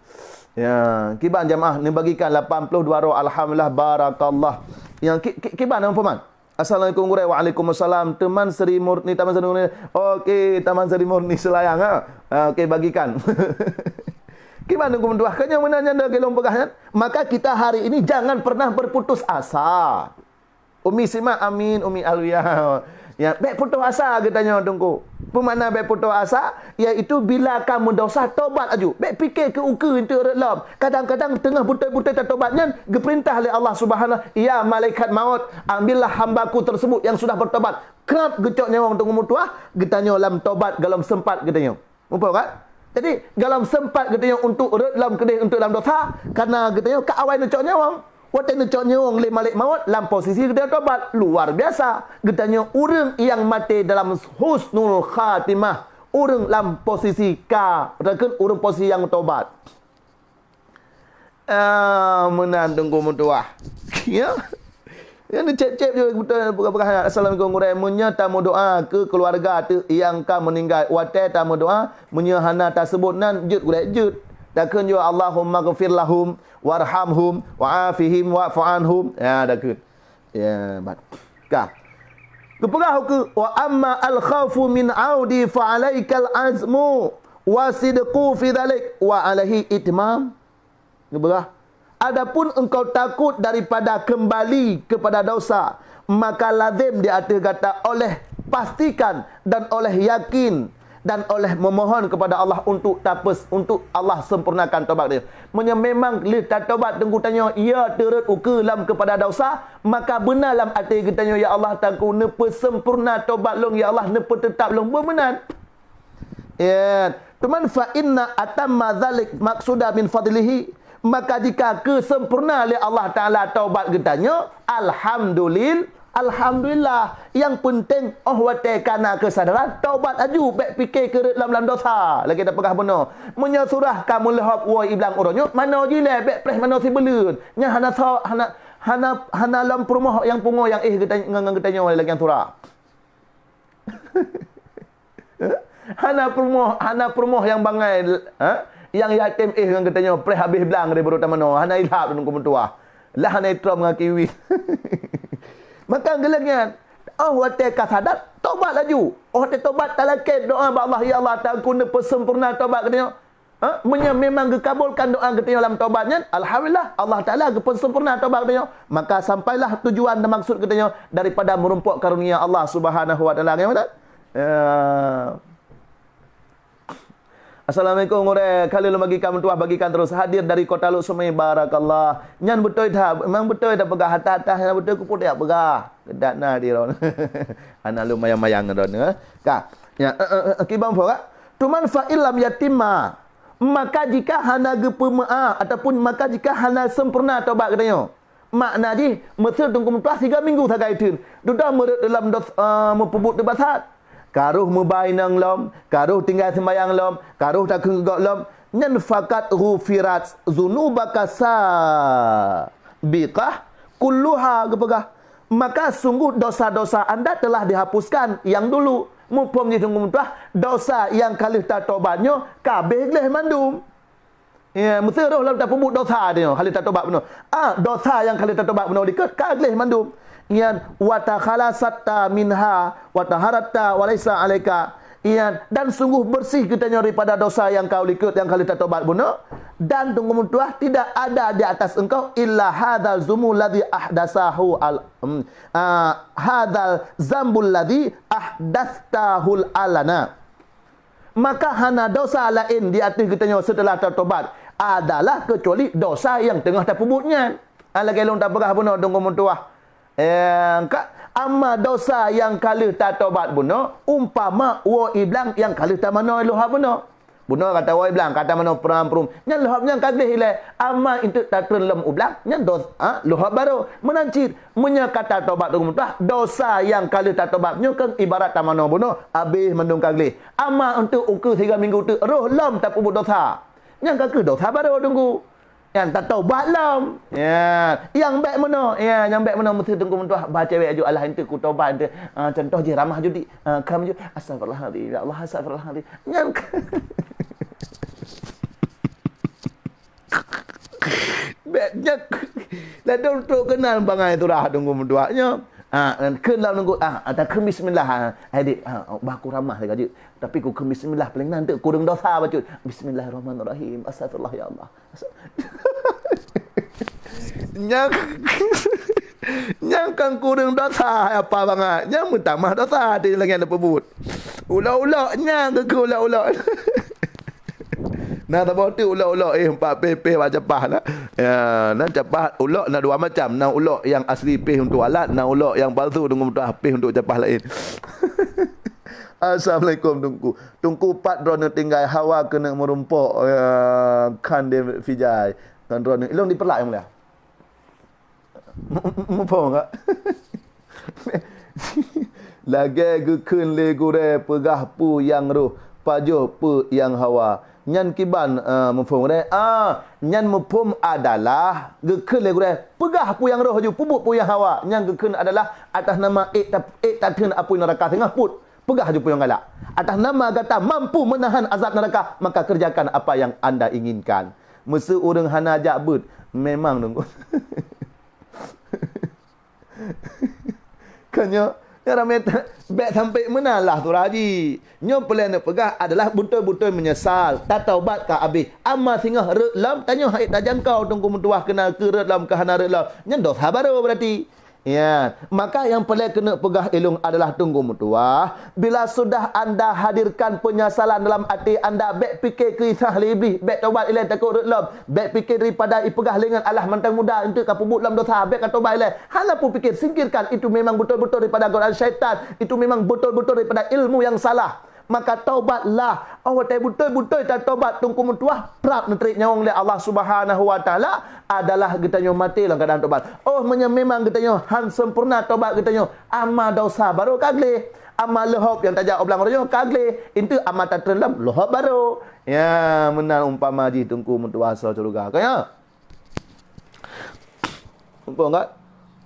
Ya, kiban jamaah neubagikan lapan puluh dua droe, alhamdulillah, barakallah. Nyang ki-, ki-, kiban muphom kan? Assalamualaikum gurée. Waalaikumsalam. Teman Seri Murni, Taman Seri Murni. Oke, Taman Seri Murni Selayang, ha. Ah, oke, bagikan. Kiban Teungku meutuah, keu nyang meunan nyan lagée lôn peugah nyan. Maka kita hari ini jangan pernah berputus asa. Umi Sima, amin, Umi Alwiyah. Ya, bék putus asa geutanyoe Teungku. Peue makna bék putus asa? Yaitu bila ka meudosa, tobat laju. Bék pike keu ukeue eunteuk rot lom. Kadang-kadang teungoh beutôi-beutôi tatobat nyan, geupeurintah lé Allah Subhanahu, "Ya malaikat maut, ambillah hambaku tersebut yang sudah bertobat." Krab geucok nyawöng Teungku meutuah, geutanyoe lam tobat golom seumpat geutanyoe. Muphom kan? Jadi, golom seumpat geutanyoe untuk rot lom keudeh, untuk lam dosa, karena geutanyoe ka awai neucok nyawöng. Watée neucok nyawöng lé malaikat maut, lam posisi geutanyoe tobat. Luar biasa. Geutanyoe ureuëng nyang maté dalam husnul khatimah. Ureuëng lam posisi ka, ataupun ureuëng posisi nyang tobat. Ah, meunan Teungku meutuah. Ya. Ya, neucép-cép je beutôi peugah-peugah. Assalamualaikum gurée. Meunyoe tameudoa keu keuluwarga teuh nyang ka meuninggai, watée tameudoa, meunyoe hana taseubot nan, jeuet gurée jeuet. Takheun jaweueb, "Allahumma ghfir lahum, warhamhum, wa'afihim, wa'fu anhum." Ya, takheun. Ya, bat. Ka. Geupeugah ukeue, "Wa amma al khaufu min audi fa alaikal azmu wa sidqu fi dzalik wa alaihi itmam." Geupeugah, "Adapun engkau takut daripada kembali kepada dosa, maka lazim di ateueh gata oleh pastikan dan oleh yakin dan oleh memohon kepada Allah untuk tapes-, untuk Allah sempurnakan tobat geutanyoe." Meunyoe memang lheueh tatobat Teungku tanyoe, ya teurot ukeue lam kepada dosa, maka beuna lam até geutanyoe, "Ya Allah, Teungku neupeusempurna tobat lôn, ya Allah, neupeuteutap lôn." Beumeunan. Ya, teuma fa inna atamma dzalik maqsuda min fadlihi, maka jika keusempurna lé Allah Taala tobat geutanyoe, alhamdulil-, alhamdulillah. Nyang peunteng, óh watée ka na keusadaran, tobat laju, bék pike keurot lom lam dosa. Lagée tapeugah bunoe, meunyoe surah ka meuleuhob woe iblang uroe nyoe, manoe jilée, bék preh manoe sibuleuen. Nyan hana so-, hana, hana, hana lom peurumoh nyang pungo nyang éh geuta-, ngon, ngon geutanyoe lagée nyan surah. Hana peurumoh, hana peurumoh nyang bangai, ha? Nyang yatim éh ngon geutanyoe preh habéh blang di beurôt tamanoe, hana ilhab Teungku meutuah. Lah hana itrom ngon kiwi. Maka geuleuh nyan, óh watée ka sadat, tobat laju. Óh watée tobat talakée doa bak Allah, "Ya Allah, Teungku neupeusempurna tobat geutanyoe." Ha? Meunyoe memang geukabulkan doa geutanyoe lam tobat nyan, alhamdulillah, Allah Taala geupeusempurna tobat geutanyoe, maka sampailah tujuan dan maksud geutanyoe daripada meurumpok karunia Allah Subhanahu wa Taala. Nyan beutôi? Ya. Assalamualaikum, gurée. Ka lheueh lôn bagikan meutuah, bagikan terus. Hadir dari Kota Lhokseumawe, barakallah. Nyan beutôi that, memang beutôi that peugah, hata-hata hana beutôi keu peue tapeugah. Keudak na di ron. Hana lôn mayang-mayang ngon droeneuh, eh. Ka. Ya, eh, eh, eh, kiban phon, ka? Teuma fa illam yatimma, maka jika hana geupeumeu'ah ataupun maka jika hana sempurna tobat geutanyoe. Makna jih, meuseu Teungku meutuah siga minggu sagai teun. Dudoe meurot dalam dos-, eh, meupeubuet teuh basat. Ka roh meuba inong lom, ka roh tinggai seumbayang lom, ka roh takheun keu gob lom, nyan faqad ghufirat dzunubaka sabiqah kulluha geupeugah. Maka sungguh dosa-dosa anda telah dihapuskan yang dulu. Muphom jih Teungku meutuah, dosa nyang ka lheueh tatobat nyoe ka abéh gleh mandum. Ya, meuseu roh lom tapeubuet dosa nyoe, ka lheueh tatobat bunoe. Ah, dosa nyang ka lheueh tatobat bunoe likot ka gleh mandum. Nyan, wa takhallasatta minha wa taharatta wa laisa alaika. Nyan, dan sungguh bersih geutanyoe daripada dosa nyang ka likot nyang ka lheueh tatobat bunoe. Dan Teungku meutuah, tidak ada di atas engkau illa hadzal dzunbul ladzi ahdasahu al-, hmm, ah, hadzal dzambul ladzi ahdatsahul alana. Maka hana dosa laén di ateueh geutanyoe seuteulah tatobat adalah keucuali dosa nyang teungoh tapeubuet nyan. Ah, lagée lôn tapeugah bunoe Teungku meutuah. Eh, ka, amma dosa nyang ka lheueh tatobat bunoe, umpama woe iblang nyang ka lheueh tamanoe leuhob bunoe. Bunoe ka tawoe iblang, ka tamanoe pram-prum. Nyan leuhob nyan ka gleh ilée. Amma eunteuk tatreun lom u blang, nyan dos-, ha, leuhob barô. Meunan cit, meunyoe ka tatobat Teungku meutuah, dosa nyang ka lheueh tatobat nyoe keu ibarat tamanoe bunoe, abéh mandum ka gleh. Amma eunteuk ukeue siga minggu teuk roh lom tapeubuet dosa. Nyan ka kheueh dosa barô Teungku. Nyan tatobat lom. Ya, nyang bék meunoe. Ya, nyang bék meunoe meuseu Teungku meutuah ba cewek aju, "Alah, eunteuk kutobat eunteuk." Ah, contoh jih ramah judi. Ah, kram ju, "Astagfirullahaladzim, ya Allah, astagfirullahaladzim." Nyan. Pek nyak. Ladom trok keunan bangai turah Teungku meutuah nyoe. Ah, kheun lam nunggu, ah, ata kheun bismillah. Ah, adik, ah, bah ku ramah lagak jeuet. Tapi ku kheun bismillah paling nan teuk kureueng dosa bacut. Bismillahirrahmanirrahim. Astagfirullah ya Allah. Nyang, nyang kan kureueng dosa apa bangat. Nyang meutamah dosa di langit ada pebut. Ulok-ulok nyang ke ulok-ulok. Nah, saboh teuk ulok-ulok, eh, empat pih-pih bak capah lah. Ya, nah, capah ulok na dua macam. Na ulok nyang asli pih untuk alat, na ulok nyang palsu Teungku meutuah pih untuk capah laén. Assalamualaikum Teungku. Teungku, pat droeneuh tinggai hawa keuneuk meurumpok, ya, kan di Fijai. Kan droeneuh ilong di Peulak nyang mulia. Muphom ka? Lagée geukheun lé gurée peugah peue nyang roh, pajoh peue nyang hawa. Nyan kiban, eh, muphom gurée? Ah, nyan muphom adalah geukheun lé gurée peugah peue nyang roh laju, peubuet peue nyang hawa. Nyan geukheun adalah atas nama ék ta-, ék tatheun apui neuraka singoh put. Peugah laju peue nyang galak. Atas nama gata mampu menahan azab neuraka, maka kerjakan apa yang anda inginkan. Meuseu ureuëng hana jak beuet, memang nunggu. Kan nyoe, nyoe ramé ta-, bék sampai meunan lah surah haji. Nyoe peureulée neupeugah adalah beutôi-beutôi meunyeusal, tataubat ka abéh. Ama singoh rhot lom, tanyoe hana tajangkau Teungku meutuah keunan keu rhot lom, keu hana rhot lom. Nyan dosa barô berarti. Ya, maka nyang peureulée keuneuk peugah ilong adalah Teungku meutuah. Bila sudah anda hadirkan penyesalan dalam até anda, bék pike keu isah lé Iblih, bék taubat ilée takot rhot lom. Bék pike daripada ipeugah lé ngon Allah mantong muda, enteuk ka peubuet lom dosa, bék ka tobat ilée. Hana peupike, singkirkan, itu memang beutôi-beutôi daripada godaan syaitan, itu memang beutôi-beutôi daripada ilmu yang salah. Maka taubatlah. Oh, watée beutôi-beutôi tatobat Teungku meutuah, prap neutreuk nyawöng lé Allah Subhanahu wa Taala adalah geutanyoe maté lam keuadaan tobat. Oh, meunyoe memang geutanyoe han sempurna tobat geutanyoe, ama dosa barô ka gleh. Ama leuhob nyang tajak u blang uroe nyoe ka gleh. Enteuk ama tatreun lom leuhob barô. Ya, meunan umpama jih Teungku meutuah asoe syeuruga. Ka ya? Muphom ka?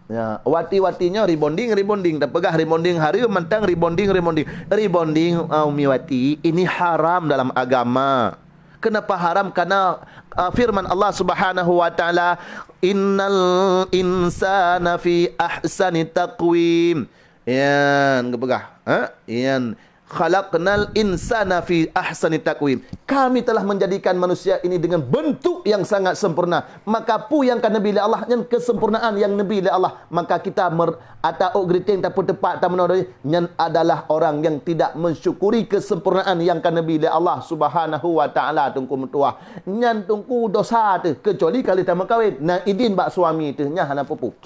Ya, wati-wati nyoe rebonding, rebonding. Tapeugah rebonding hareuem mantong rebonding, rebonding. Rebonding, ah, Umi Wati, ini haram dalam agama. Kenapa haram? Karena, ah, firman Allah Subhanahu wa Taala, "Innal insana fi ahsani taqwim." Yan geupeugah, ha? Yan, "Khalaqnal insana fi ahsani taqwim." Kami telah menjadikan manusia ini dengan bentuk yang sangat sempurna. Maka peue nyang ka neubi lé Allah, nyan kesempurnaan nyang neubi lé Allah. Maka kita mer-, ata ôk geuriteng tapeuteupat tameunoe, nyan adalah orang yang tidak mensyukuri kesempurnaan nyang ka neubi lé Allah Subhanahu wa Taala, Teungku meutuah. Nyan Teungku dosa teuh, kecuali kali tameukawen. Na idin bak suami teuh, nyan hana peue-peue.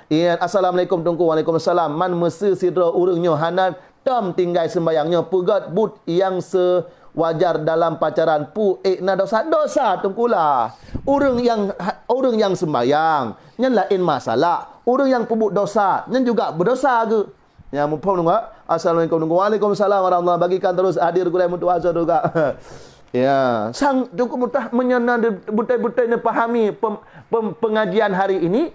Iya, assalamualaikum Teungku. Waalaikumsalam. Man meuseu sidroe ureuëng nyoe hana tom tinggai seumbahyang nyoe, peugét buet nyang seuwajar dalam pacaran, peue ék na dosa? Dosa Teungku lah. Ureuëng nyang, ureuëng nyang seumbahyang, nyan laén masalah. Ureuëng nyang peubuet dosa, nyan juga beudosa geuh. Ya, muphom Teungku. Assalamualaikum Teungku. Waalaikumsalam warahmatullahi. Bagikan terus hadir gurée meutuah syeuruga. Ya, sang Teungku meutuah meunyoe na beutôi-beutôi neupahami pem-, pem-, pengajian hari ini,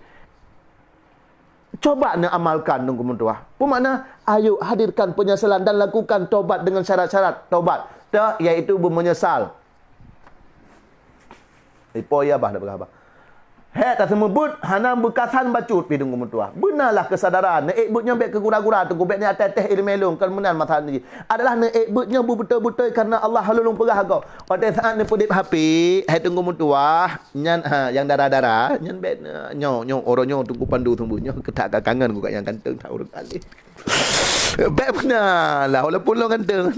coba neuamalkan Teungku meutuah. Peue makna? Ayo hadirkan penyesalan dan lakukan tobat dengan syarat-syarat tobat. Teu, yaitu beumenyesal. Ipo ya bah, dak peugah bah. Hék taseumeubeuet hana beukasan bacut pih Teungku meutuah. Beunalah keusadaran, neuék beuet nyoe bék keu gura-gura Teungku, bék neuatéh-téh iéleumé lôn, kon meunan masa nyoe. Adalah neuék beuet nyoe beubeutôi-beutôi kareuna Allah lôn peugah keu. Watée saát neupeudeb hapé, hai Teungku meutuah, nyan, ha, nyang dara-dara, nyan bék, nyoe, nyoe, uroe nyoe Teungku Pandu seumeubeuet nyoe, keutak ka kangen ku kat nyang ganteng that ureuëng aléh. Bék meunan lah, walaupun lôn ganteng.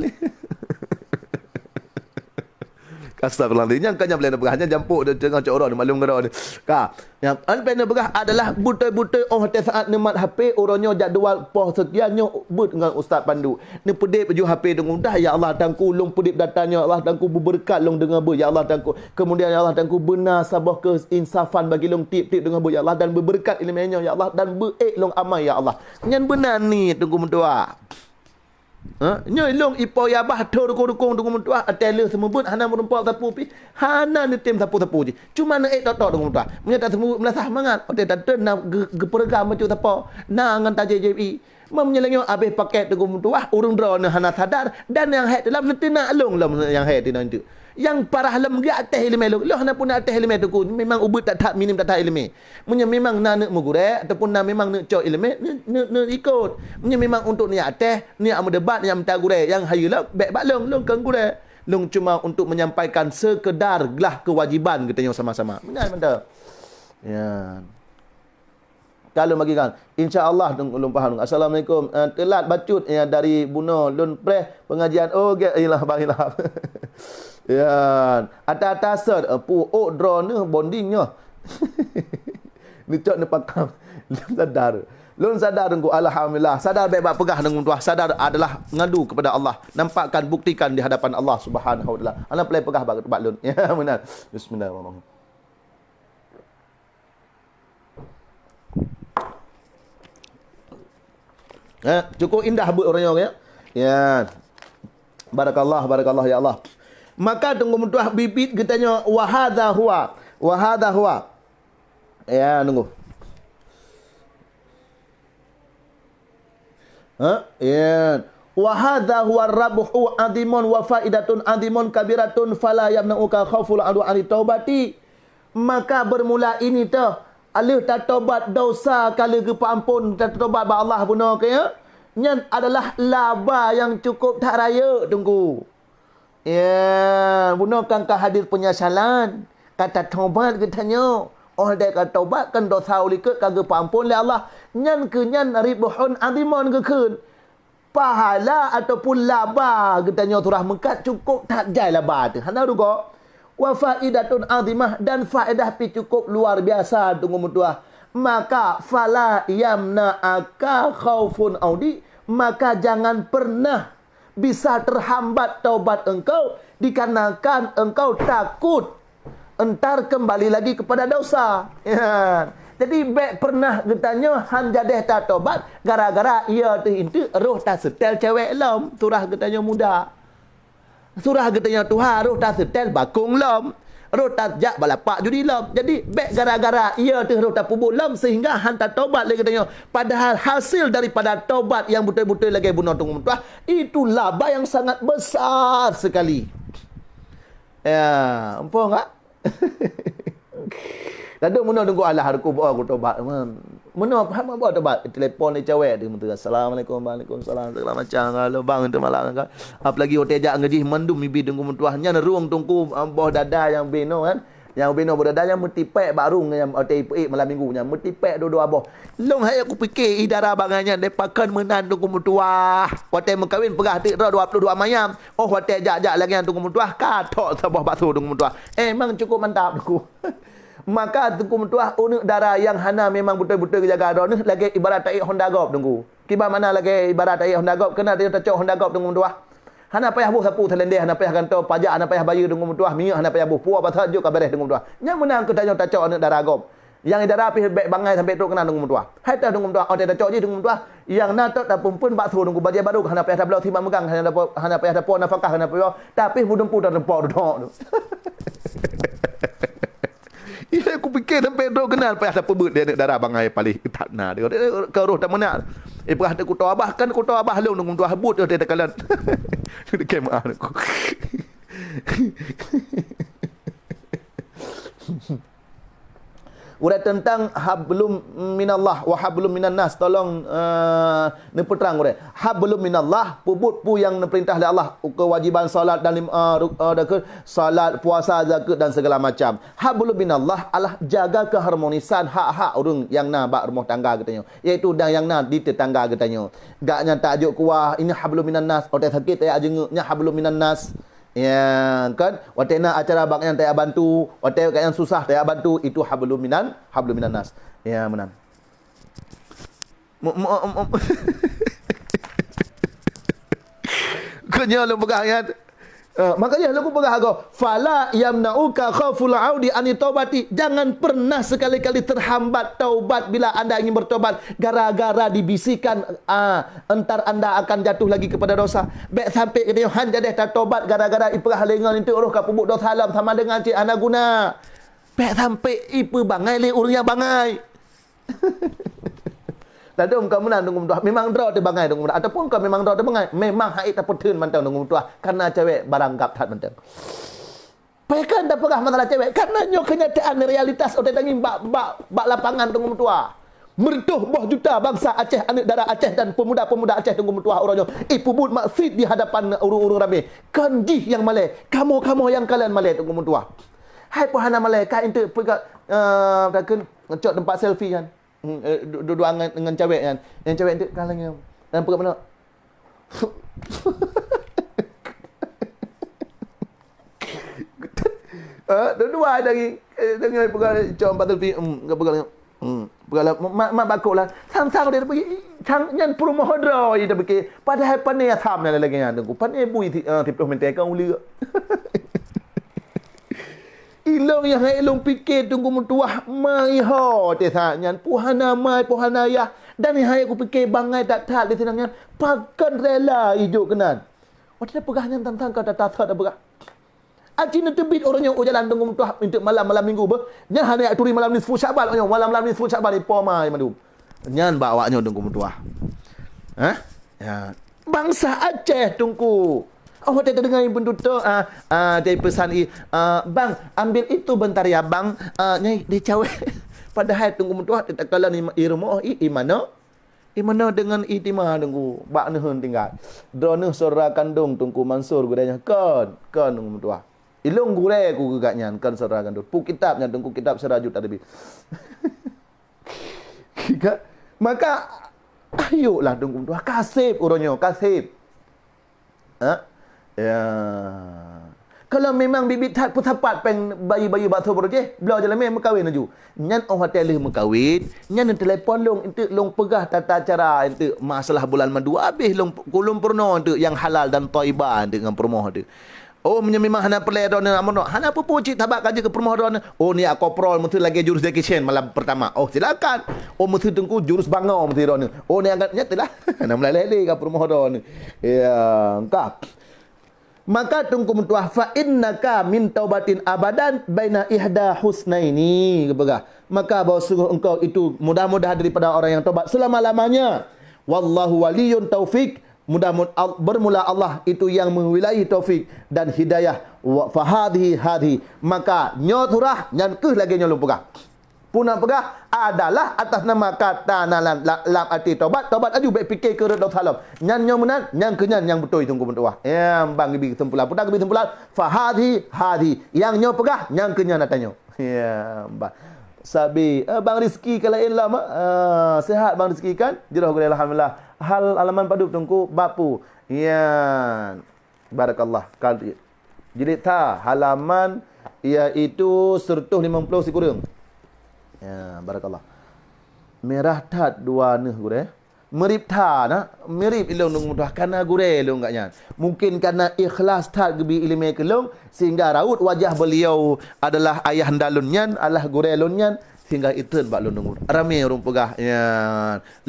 Astagfirullahaladzim. Nyang ka nyang boleh neupeugah, nyan jampok dia tengah cok uroe ni, malum ngeroe ni. Ka. Nyang an pih neupeugah adalah beutôi-beutôi óh watée saát neumat hapé, uroe nyoe jadwal poh sekian nyoe beuet ngon Ustaz Pandu. Neupeudeb laju hapé Teungku, dah, ya Allah Teungku, lôn peudeb data nyoe, ya Allah Teungku, beubeureukat lôn deungoe beuet, ya Allah Teungku. Kemudian, ya Allah Teungku, beuna saboh keuinsafan bagi lôn tieb-tieb deungoe beuet, ya Allah, dan beubeureukat iéleumé nyoe, ya Allah, dan beuék lôn amai, ya Allah. Nyan beuna ni Teungku meutuah. Ha? Nyoe lôn ipo ya bah tho rukong-rukong Teungku meutuah, até lheueh seumeubeuet hana meurumpok sapeue pih, hana neutem sapeue-sapeue jih. Cuma neuék tok-tok Teungku meutuah. Meunyoe taseumeubeuet meulasah mangat, watée tateun na geu-, geupeureuga bacut sapo, na ngon tajép-jép ié. Meunyoe lagée nyoe abéh paket Teungku meutuah, ureuëng droeneuh hana sadar, dan nyang hék teulam neuteunak lôn lom nyang hék teulam teuk. Nyang parah lom geuateh iéleumé lôn. Lôn hana puna ateh iéleumé Teungku. Memang ubit that-that, minim that-that iéleumé. Meunyoe memang na neuk meugurée ataupun na memang neuk cok iéleumé, neuk, neuk, neuk ikot. Meunyoe memang untuk neuk ateh, neuk meudebat, neuk mita gurée, nyang hayeue lom, bék bak lôn, lôn kon gurée. Lôn cuma untuk menyampaikan sekedar glah kewajiban geutanyoe sama-sama. Meunan mantap. Ya. Ka lôn bagi kan. Insya Allah, dong, lôn paham. Assalamualaikum. Eh, teulat bacut, ya, dari bunoe lôn preh pengajian. Oh, gét, ilah, bang, ilah. Ya. Ata-ata set, eh, pu, ok, droeneuh bonding nyoh. Neucok neupakam. Lôn sadar. Lôn sadar, Teungku. Alhamdulillah. Sadar bék bak peugah, Teungku meutuah. Sadar adalah ngadu kepada Allah. Nampakkan, buktikan di hadapan Allah Subhanahu wa Taala. Ana peulai peugah bak, bak lôn. Ya, benar. Bismillahirrahmanirrahim. Eh, cukup indah buet ureueng nyoe, ya. Ya. Barakallah, barakallah, ya Allah. Maka Teungku meutuah bibit geutanyoe, wa hadza huwa. Wa hadza huwa. Ya, nunggu. Ha? Ya. Wa hadza huwa rabhu azimun wa faidatun azimun kabiratun fala yamna'uka khauful adwa ani taubati. Maka bermula ini teuh, aleuh tatobat dosa ka lheueh geupeuamphon, tatobat bak Allah bunoe keu, ya. Nyan adalah laba nyang cukup that rayeuk, Teungku. Ya, bunoe kan ka hadir penyesalan, ka tatobat geutanyoe. Oh, dai ka tobat kan dosa ulikot ka geupeuamphon lé Allah. Nyan keu nyan ribhun azimun geukheun. Pahala ataupun laba geutanyoe surah meukat cukup that jai laba teuh. Hana rugoe. Wa faidatun azimah, dan faedah pi cukup luar biasa, Teungku meutuah. Maka fala yamna'aka khaufun audi, maka jangan pernah bisa terhambat taubat engkau dikarenakan engkau takut entar kembali lagi kepada dosa. Ya. Jadi, bék pernah geutanyoe han jadeh tatobat gara-gara iya teuh intu roh taseutèl cewek lom, surah geutanyoe muda. Surah geutanyoe tuha roh taseutèl bakong lom. Roh tajak balapak judi lom. Jadi, bék gara-gara iya teuh roh tapeubuet lom sehingga han tatobat lé geutanyoe. Padahal hasil daripada tobat nyang beutôi-beutôi lagèe bunoe Teungku meutuah, itu laba nyang sangat besar sekali. Ya, muphom ka? Lalu meunoe Teungku alah aku boh aku tobat, man. Meunoe paham boh tobat, telepon lé cewek tu, "Assalamualaikum." "Waalaikumsalam." Segala macam, kalau bang tu malam kan. Apalagi watèe jak ngeujih mandum bibit Teungku meutuah. Nyan rhueng Teungku, ah, boh dada nyang binoe kan. Nyang binoe boh dada nyang meutipèk bak rhueng nyang watèe ipeuék malam minggu nyan meutipèk dua-dua boh. Lôn hai kupike idara bangai nyan deh pakon meunan Teungku meutuah. Watèe meukawen peugah teuk droe dua puluh dua mayam. Oh, watèe jak-jak lagèe nyan Teungku meutuah, ka thok saboh bakso Teungku meutuah. Emang cukup mantap Teungku. Maka Teungku meutuah, uneuk dara nyang hana memang beutôi-beutôi geujaga droeneuh lagèe ibarat taék honda gob Teungku. Kiban makna lagèe ibarat taék honda gob, keunan tacok honda gob Teungku meutuah. Hana payah boh sapu seulendeh, hana payah gantoe pajak, hana payah bayeue Teungku meutuah, minyeuk hana payah boh, peue basa jok ka beres Teungku meutuah. Nyan meunan keu tanyoe tacok aneuk dara gob. Nyang idara pih bèk bangai sampai trok keunan Teungku meutuah. Hai teuh Teungku meutuah, watèe tacok jih Teungku meutuah, nyang na tot tapeumpun bakso Teungku bajèe barô, hana payah tabloe simak meugang, hana dapot, hana payah dapot nafakah, hana payah, tapi meudumpu tateumpok dudoe. Iya, kupike sampai trok keunan payah tapeubeuet lé aneuk dara bangai paléh that na. Ka roh tameunak. Eh, peugah teuh kuto abah, kan kuto abah lôn Teungku meutuah buet teuh teukalon. Dikemah aku. Udah tentang hablum minallah wa hablum minan nas, tolong, eh, neupeutrang udah. Hablum minallah, peubuet peue nyang neupeurintah lé Allah, kewajiban salat dan lim-, eh, ruk-, eh, dakeu, salat, puasa, zakat dan segala macam. Hablum minallah adalah jaga keharmonisan hak-hak ureueng nyang na bak rumoh tangga geutanyoe, yaitu dan nyang na di tetangga geutanyoe. Gak nyan tajok kuah, ini hablum minan nas, otak sakit tajak jeungeuek, nyan hablum minan nas. Ya, kan? Watèe na acara bak nyan tajak bantu, watèe bak nyan susah tajak bantu, itu hablum minan, hablum minan nas. Ya, meunan. Mu-, mu-, mu-, Keu nyoe lôn peugah nyan. Eh, makanya lôn peugah agoe, "Fala yamna'uka khauful audi ani taubati." Jangan pernah sekali-kali terhambat taubat bila anda ingin bertobat gara-gara dibisikkan, ah, entar anda akan jatuh lagi kepada dosa. Bèk sampai geutanyoe han jadeh tatobat gara-gara ipeugah lé ngon itu roh ka peubuet dosa lom sama dengan cit hana guna. Bèk sampai ipeubangai lé ureueng nyang bangai. Ladôm ka meunan Teungku meutuah, memang droe teuh bangai Teungku meutuah, ataupun ka memang droe teuh bangai, memang hai tapeutheun mantong Teungku meutuah, karena cewek barang gap that mantong. Pakon tapeugah masalah cewek? Karena nyoe kenyataan realitas watée tangieng bak, bak, bak lapangan Teungku meutuah. Meureutoh boh juta bansa Aceh, aneuk dara Aceh dan pemuda-pemuda Aceh Teungku meutuah uroe nyoe ipeubuet maksiet di hadapan ureuëng-ureuëng ramé. Kon jih nyang malée, kamoe-kamoe nyang kalon malée Teungku meutuah. Hai peue hana malée, ka eunteuk peugah, eh, takheun ngecok teumpat selfie kan. Hmm, eh, du-, dua-dua ngon, ngon cewek kan. Nyang cewek eunteuk ka lagée nyoe. Dan peugah meunoe. Eh, dua-dua lagi. Eh, dengar peugah cok empat selfie. Hmm, peugah lagi. Hmm, peugah lah, mak, mak bakok lah. Sang-sang dia pergi, sang, nyan peurumoh droe dia pergi. Padahai pané asam nyan lagée nyan, Teungku. Pané bui si-, eh, siplôh meter ka uleuk. Ilong nyang hai lôn pike Teungku meutuah maiho teuh saát nyan, puhana mai, puhana yah, dan hai kupike bangai that-that di sinan nyan, pakon rela ijok keunan. Watée peugah nyan tantang ka tata thot peugah. Aci neuteubiet uroe nyoe u jalan Teungku meutuah untuk malam, malam minggu beuh. Nyan hana jak turi malam nisfu Syakban nyoe, malam-malam nisfu Syakban ipo mai mandum. Nyan bak awak nyoe Teungku meutuah. Hah? Ya. Bansa Aceh Teungku. Oh, watée tadeungai ibu tutoe, ah, ah, dari pesan i, ah, "Bang, ambil itu bentar ya, Bang." Ah, nyai dicawek. Padahai Teungku meutuah teuka lom i, i rumoh i, i manoe. I manoe deungon i tima Teungku, bak neuheun tinggai. Droeneuh saudara kandong Teungku Mansur gurée nyoe kon, kon Teungku meutuah. Ilong gurée ku geugat nyan kon saudara kandong. Pu kitab nyan Teungku, kitab Sirajut Tadbir. Maka, ayo lah Teungku meutuah, kaseb uroe nyoe, kaseb. Ha? Ya. Kalau memang biet-biet that peusapat péng bayeue-bayeue bakso beurujeh, bloe jalamé meukawen laju. Nyan óh watée lheueh meukawen, nyan neutelepon lôn, eunteuk lôn peugah tata cara, eunteuk masalah bulan madu habéh lôn, kulôn peurunoe eunteuk nyang halal dan thaibah eunteuk ngon peurumoh eunteuk. Oh, meunyoe memang hana peureulée droeneuh amono, hana peue-peue cit, sabab ka jeuet keu peurumoh droeneuh. Oh, ni akoprol meusti lagée jurus Jackie Chan malam pertama. Oh, silakan. Oh, meusti Teungku jurus bangoe meusti droeneuh. Oh, ni angkat nyat lah. Hana meulai lé ka peurumoh droeneuh. Ya, engkah. Maka Teungku meutuah, "Fa innaka min taubatin abadan baina ihda husnaini," geupeugah. Maka bahwa sungguh engkau itu mudah-mudahan daripada orang yang taubat selama-lamanya. Wallahu waliyun taufik, mudah mud-, al-, bermula Allah itu yang mewilai taufik dan hidayah. Wa fahadhi hadhi, maka nyoe surah nyan keuh lagée nyoe lôn peugah. Peue na peugah adalah atas nama kata na lam, lam, lam arti taubat, taubat aju bék pike keu rot dosa lom. Nyan nyoe meunan, nyang keu nyan nyang beutôi Teungku meutuah. Ya, bang geubi kesimpulan. Peue na geubi kesimpulan? Fahadhi hadhi. Nyang nyoe peugah, nyang keu nyan ata nyoe. Ya, bah. Sabe, eh, Bang Rizki ka laén lom, eh, sehat Bang Rizki kan? Jroh gurée alhamdulillah. Hal halaman padub Teungku, bab peue? Ya. Barakallah. Kal-, jilid tha, halaman iaitu seratus lima puluh sikureueng. Ya, barakallah. Mirah that dua neuh gurée. Mirip that na, mirip ilong Teungku meutuah, kana gurée lôn geuh nyan. Mungkin kana ikhlas that geubi iéleumé keu lôn, sehingga raut wajah beliau adalah ayah anda lôn nyan, adalah gurée lôn nyan, sehingga itreun bak lôn deungon. Ramé ureuëng peugah, ya,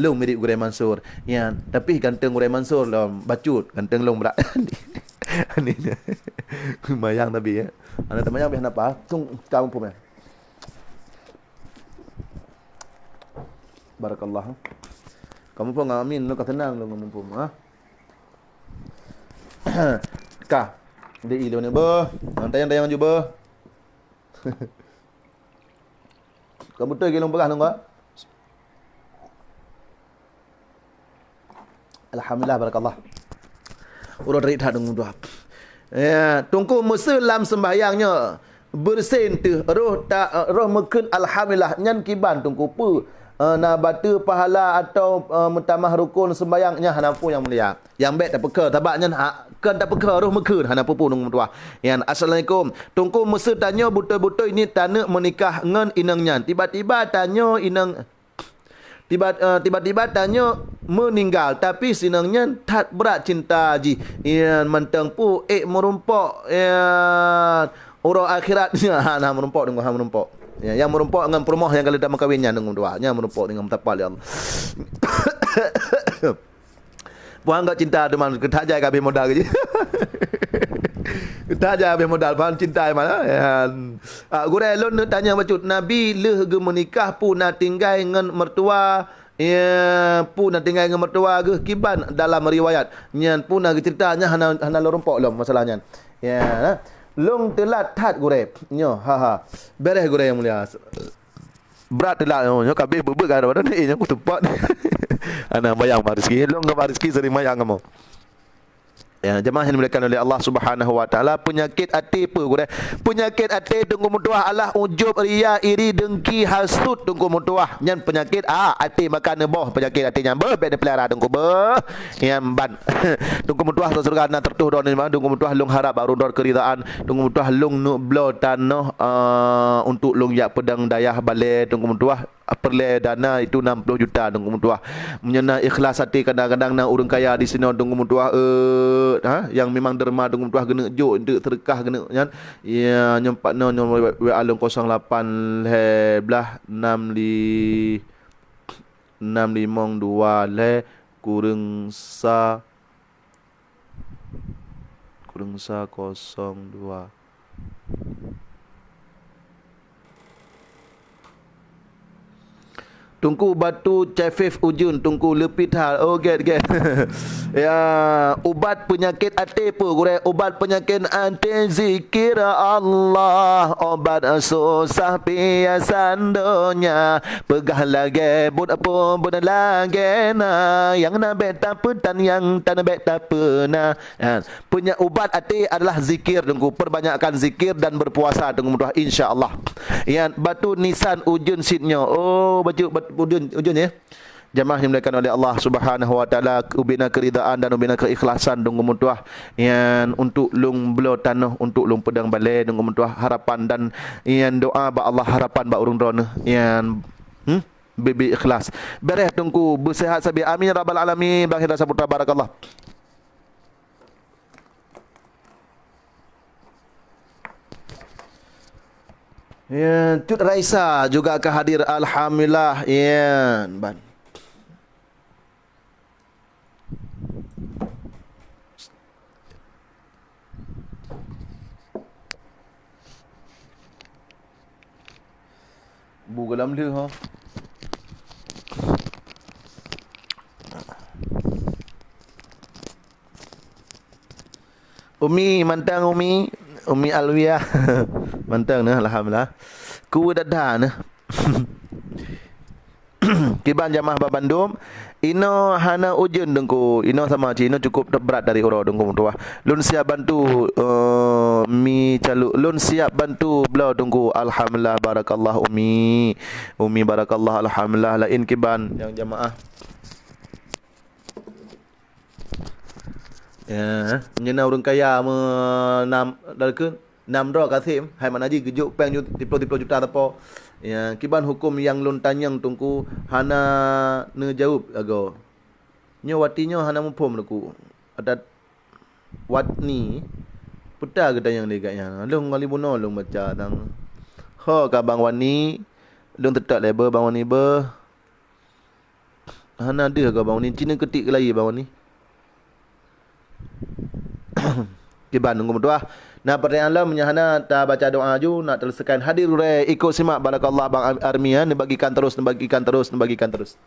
lôn mirip Gurée Mansur. Ya, tapi ganteng Gurée Mansur lom bacut, ganteng lôn brat. Lumayan tapi, ya. Anak temayang bih napa? Tung kamu pun, ya. Barakallah. Kamu pun ngamin, lu ka tenang lu ngamin pun, ha? Ka. Di ilu ni, beuh. Nang tayang-tayang ju, beuh. Kamu beutôi lôn peugah nunggu. Alhamdulillah, barakallah. Uroe tarik that deungon dua. Ya, Teungku meuseu lam sembahyang nyoe beureusen teuh roh ta, roh meukheun alhamdulillah nyan kiban Teungku peue? Eh, na bateue pahala atau, eh, meutamah rukon sembahyang nyan hana peue nyang mulia. Nyang bék tapeukheun, sabab nyan ha, kon tapeukheun, roh meukheun, hana peue-peue Teungku meutuah. Nyan, assalamualaikum. Teungku meuseu tanyoe beutôi-beutôi ni taneuk meunikah ngon inong nyan. Tiba-tiba tanyoe inong, tiba, eh, tiba-tiba tanyoe meuninggal, tapi si inong nyan that brat cinta jih. Nyan mantong peue ék meurumpok, nyan uroe akhirat nyan hana meurumpok, deungon hana meurumpok. Ya, nyang meurumpok ngon peurumoh nyang ka lheueh tameukawen nyan deungon dua. Nyan meurumpok deungon meusapat lé Allah. Puang gak cinta teuma, keutajai ka habéh modal keu jih. Keutajai habéh modal, paham cinta mana? Ya. Ah, gurée lôn neuk tanyong bacut, Nabi lheueh geumeunikah peue na tinggai ngon meutuwa, ya, peue na tinggai ngon meutuwa geuh kiban dalam riwayat. Nyan peue na geuceurita nyan hana, hana lôn rumpok lom masalah nyan. Ya. Lôn teulat that gurée. Nyoe, ha ha. Beres gurée nyang mulia. Brat teulat nyoe, nyoe ka abéh beubeut ka daripada ni, eh, nyoe kuteupot. Ana bayang Bang Rizki. Lôn ngon Bang Rizki sering mayang kamoe. Ya, jamaah yang dimuliakan oleh Allah Subhanahu wa Taala, penyakit até peue gurée? Penyakit até Teungku meutuah adalah ujub, ria, iri, dengki, hasut Teungku meutuah. Nyan penyakit, ah, até, maka neuboh penyakit até nyan. Beuh, bék neupeulihara Teungku, beuh. Nyan ban. Teungku meutuah, sa syeuruga na teutuh droeneuh, Teungku meutuah, lôn harab bak ureuëng droe keuridaan. Teungku meutuah, lôn neuk bloe tanoh, eh, untuk lôn jak peudong dayah balée Teungku meutuah. Peureulée dana itu enam puluh juta Teungku meutuah. Meunyoe na ikhlas até, kadang-kadang na ureuëng kaya di sinoe Teungku meutuah, eh, ha, nyang memang derma Teungku meutuah geuneuk jok, untuk seudeukah geuneuk nyan. Ya, nyoe pat noe, nyoe W A lôn kosong lapan lhée blah enam li-, enam limong dua lhée kureueng sa, kureueng sa kosong dua. Teungku batu cefef ujeuen, Teungku leupit hal. Oh, get, get. Ya, ubat penyakit até peue gurée? Ubat penyakit até zikir Allah, ubat susah piasan donya. Peugah lagée buet peue, buet lagée na, nyang na bék tapeutan, nyang tan bék tapeuna. Ha, peunya-, ubat até adalah zikir Teungku. Perbanyakkan zikir dan berpuasa Teungku meutuah, insya Allah. Nyan batu nisan ujeuen sit nyoe. Oh, batu, bat-, ujeuen, ujeuen ya. Jamaah yang dimuliakan oleh Allah Subhanahu wa Taala, ubena keridaan dan ubena keikhlasan Teungku meutuah. Nyan untuk lôn bloe tanoh, untuk lôn peudong balée Teungku meutuah, harapan dan nyan doa bak Allah, harapan bak ureuëng droeneuh. Nyan, hmm? Bibi ikhlas. Beres Teungku, beusehat sabe. Amin ya rabbal alamin. Bang Hidayat Saputra, barakallah. Ya, Cut Raisa juga ka hadir, alhamdulillah. Ya, ban. Bu golam lheueh, ha. Umi, mantong Umi, Umi Alwiah. Mantong nah, alhamdulillah. Ku dada nah. Kiban jamaah babandum, inoe hana ujeuen Teungku, inoe sama cit, inoe cukup brat dari uroe Teungku meutuah. Lôn siap bantu, eh, mi caluk, lôn siap bantu bloe Teungku. Alhamdulillah, barakallah Umi. Umi barakallah, alhamdulillah. Laén kiban nyang jamaah. Ya, nyoe na ureuëng kaya meunam, dalkeun nam droe kasem, hai makna jih geujok péng ju-, tiplôh-tiplôh juta teupô. Ya, kiban huköm nyang lôn tanyong Teungku hana neujaweueb agoe. Nyoe wati nyoe hana muphom Teungku. Adat watni, peue ta geutanyong lé gobnyan. Lôn ngon li bunoe lôn baca tang. Ho ka Bang Wani, lôn teutot lé beuh Bang Wani beuh. Hana deuh agoe Bang Wani, ci neukeutik keulayi Bang Wani. Kiban Teungku meutuah. Na pertanyaan lom, meunyoe hana tabaca doa aju, nak teuleusekan hadir gurée ikot simak, barakallah Bang Armi, ya, neubagikan terus, neubagikan terus, neubagikan terus.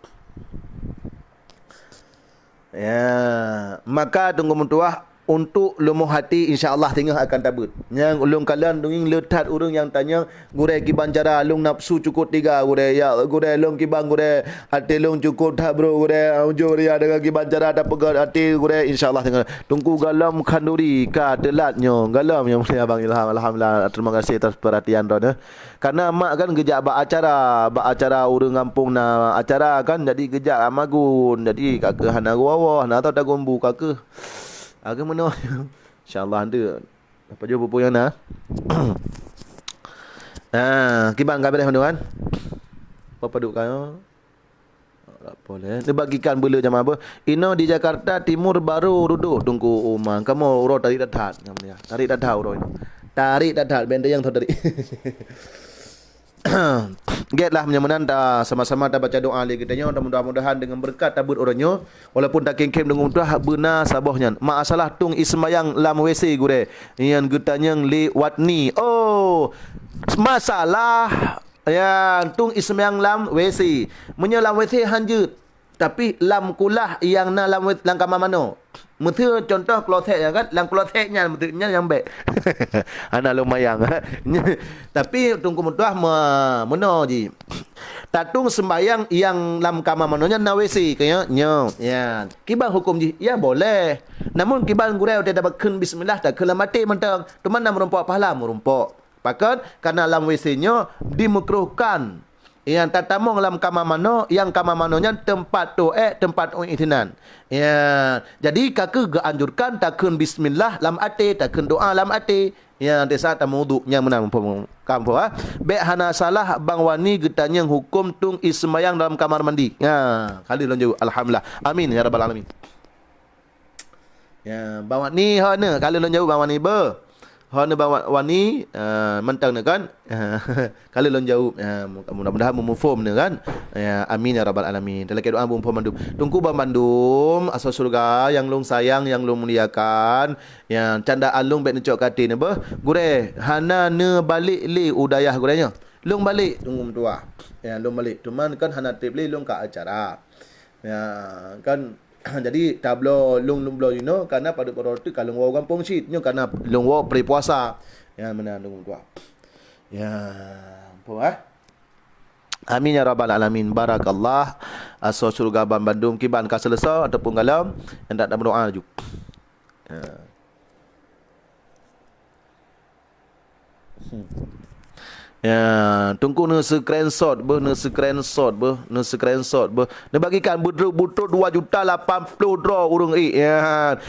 Ya, maka Teungku meutuah, untuk leumoh hati, insya Allah singoh akan tabeuet. Nyang ulôn kalon dongeng le that ureuëng nyang tanyong, gurée kiban cara lôn nafsu cukot teuga, gurée, ya gurée, lôn kiban gurée, até lôn cukot that bro gurée, ujong ria deungon kiban cara tapeugét até gurée, insya Allah singoh. Teungku galom khanduri ka teulat nyoe, galom nyang mulia Bang Ilham, alhamdulillah, terima kasih atas perhatian droeneuh. Karena mak kan geujak bak acara, bak acara ureuëng gampông na acara kan, jadi geujak magun, jadi ka keuh hana geuwoe-woe, hana tahu tagumbu ka keuh. Ka keuh meunoe. Insya Allah nanti. Apa jua pupuk yang na? Ah, kiban ka beres meunoe kan? Apa paduk ka? Tak apa leh. Neubagikan beu le jamaah beuh. Inoe di Jakarta Timur baru rudôh Teungku Uma. Kamoe uroe tarik that-that. Tarik that-that uroe inoe. Tarik that-that. Benteng nyang tarik. Gét lah meunyoe meunan ta sama-sama tabaca doa lé geutanyoe, dan mudah-mudahan deungon beureukat tabeuet uroe nyoe, walaupun takém-kém deungon mudah beuna saboh nyan. Masalah tueng iseumayang lam W C gurée, nyang geutanyong lé Watni. Oh, masalah ya tueng iseumayang lam W C. Meunyoe lam W C hanjeuet, tapi lam kulah nyang na lam, lam kama manoe. Meuseu contoh kloset nyan kan, lam kloset nyan meuseu nyan nyang bèk. Hana lumayan. Tapi Teungku meutuah me-, meunoe jih. Tatung sembahyang nyang lam kama manoe nyan na W C keu nyoe. Nyoe. Ya. Kiban huköm jih? Ya boleh. Namun kiban gurèe watèe tabakheun bismillah takheun lam até mantong. Teuma na meurumpok pahala meurumpok. Pakon? Karena lam W C nyoe dimakruhkan. Nyang tatamong lam kama manoe, nyang kama manoe nyan teumpat toh ék, teumpat toh istinan. Ya, jadi ka kheueh geuanjurkan takheun bismillah lam até, takheun doa lam até. Ya, di saat tameuwudhu, nyan meunan muphom. Ka muphom, ha? Bèk hana salah Bang Wani geutanyong huköm tueng ie seumbahyang dalam kamar mandi. Ya, ka lheueh lôn jaweueb. Alhamdulillah. Amin ya rabbal alamin. Ya, Bang Wani, ho neuh, ka lheueh lôn jaweueb Bang Wani beuh. Ho neuh Bang Wa-, Wani, eh, mantong neuh kan? Ka lheueh lôn jaweueb. Ya, mu-, mudah-mudahan meumuphom neuh kan? Ya, amin ya rabbal alamin. Talakèe doa muphom mandum. Teungku Bang Bandum, asoe syeuruga nyang lôn sayang, nyang lôn muliakan. Ya, candaan lôn bèk neucok keu até neuh beuh. Gurèe, hana neubalek lé u dayah gurèe nyoe. Lôn balek, Teungku meutuah. Ya, lôn balek. Teuma kan hana trép lé lôn ka acara. Ya, kan, jadi tabloe lôn, lôn bloe jinoe, karena padub uroe teuk ka lôn woe gampông cit. Nyoe karena lôn woe pre puasa. Ya, meunan Teungku meutuah. Ya, ampôn, ah. Amin ya rabbal alamin. Barakallah. Asoe syeuruga Bang Bandum kiban ka seuleusoe ataupun galom, nyan dak meudoa laju. Ya. Hmm. Ya, Teungku neuscreenshot beuh, neuscreenshot beuh, neuscreenshot beuh. Neubagikan beudroe-beudroe dua juta lapan ploh droe ureueng ék. Ya.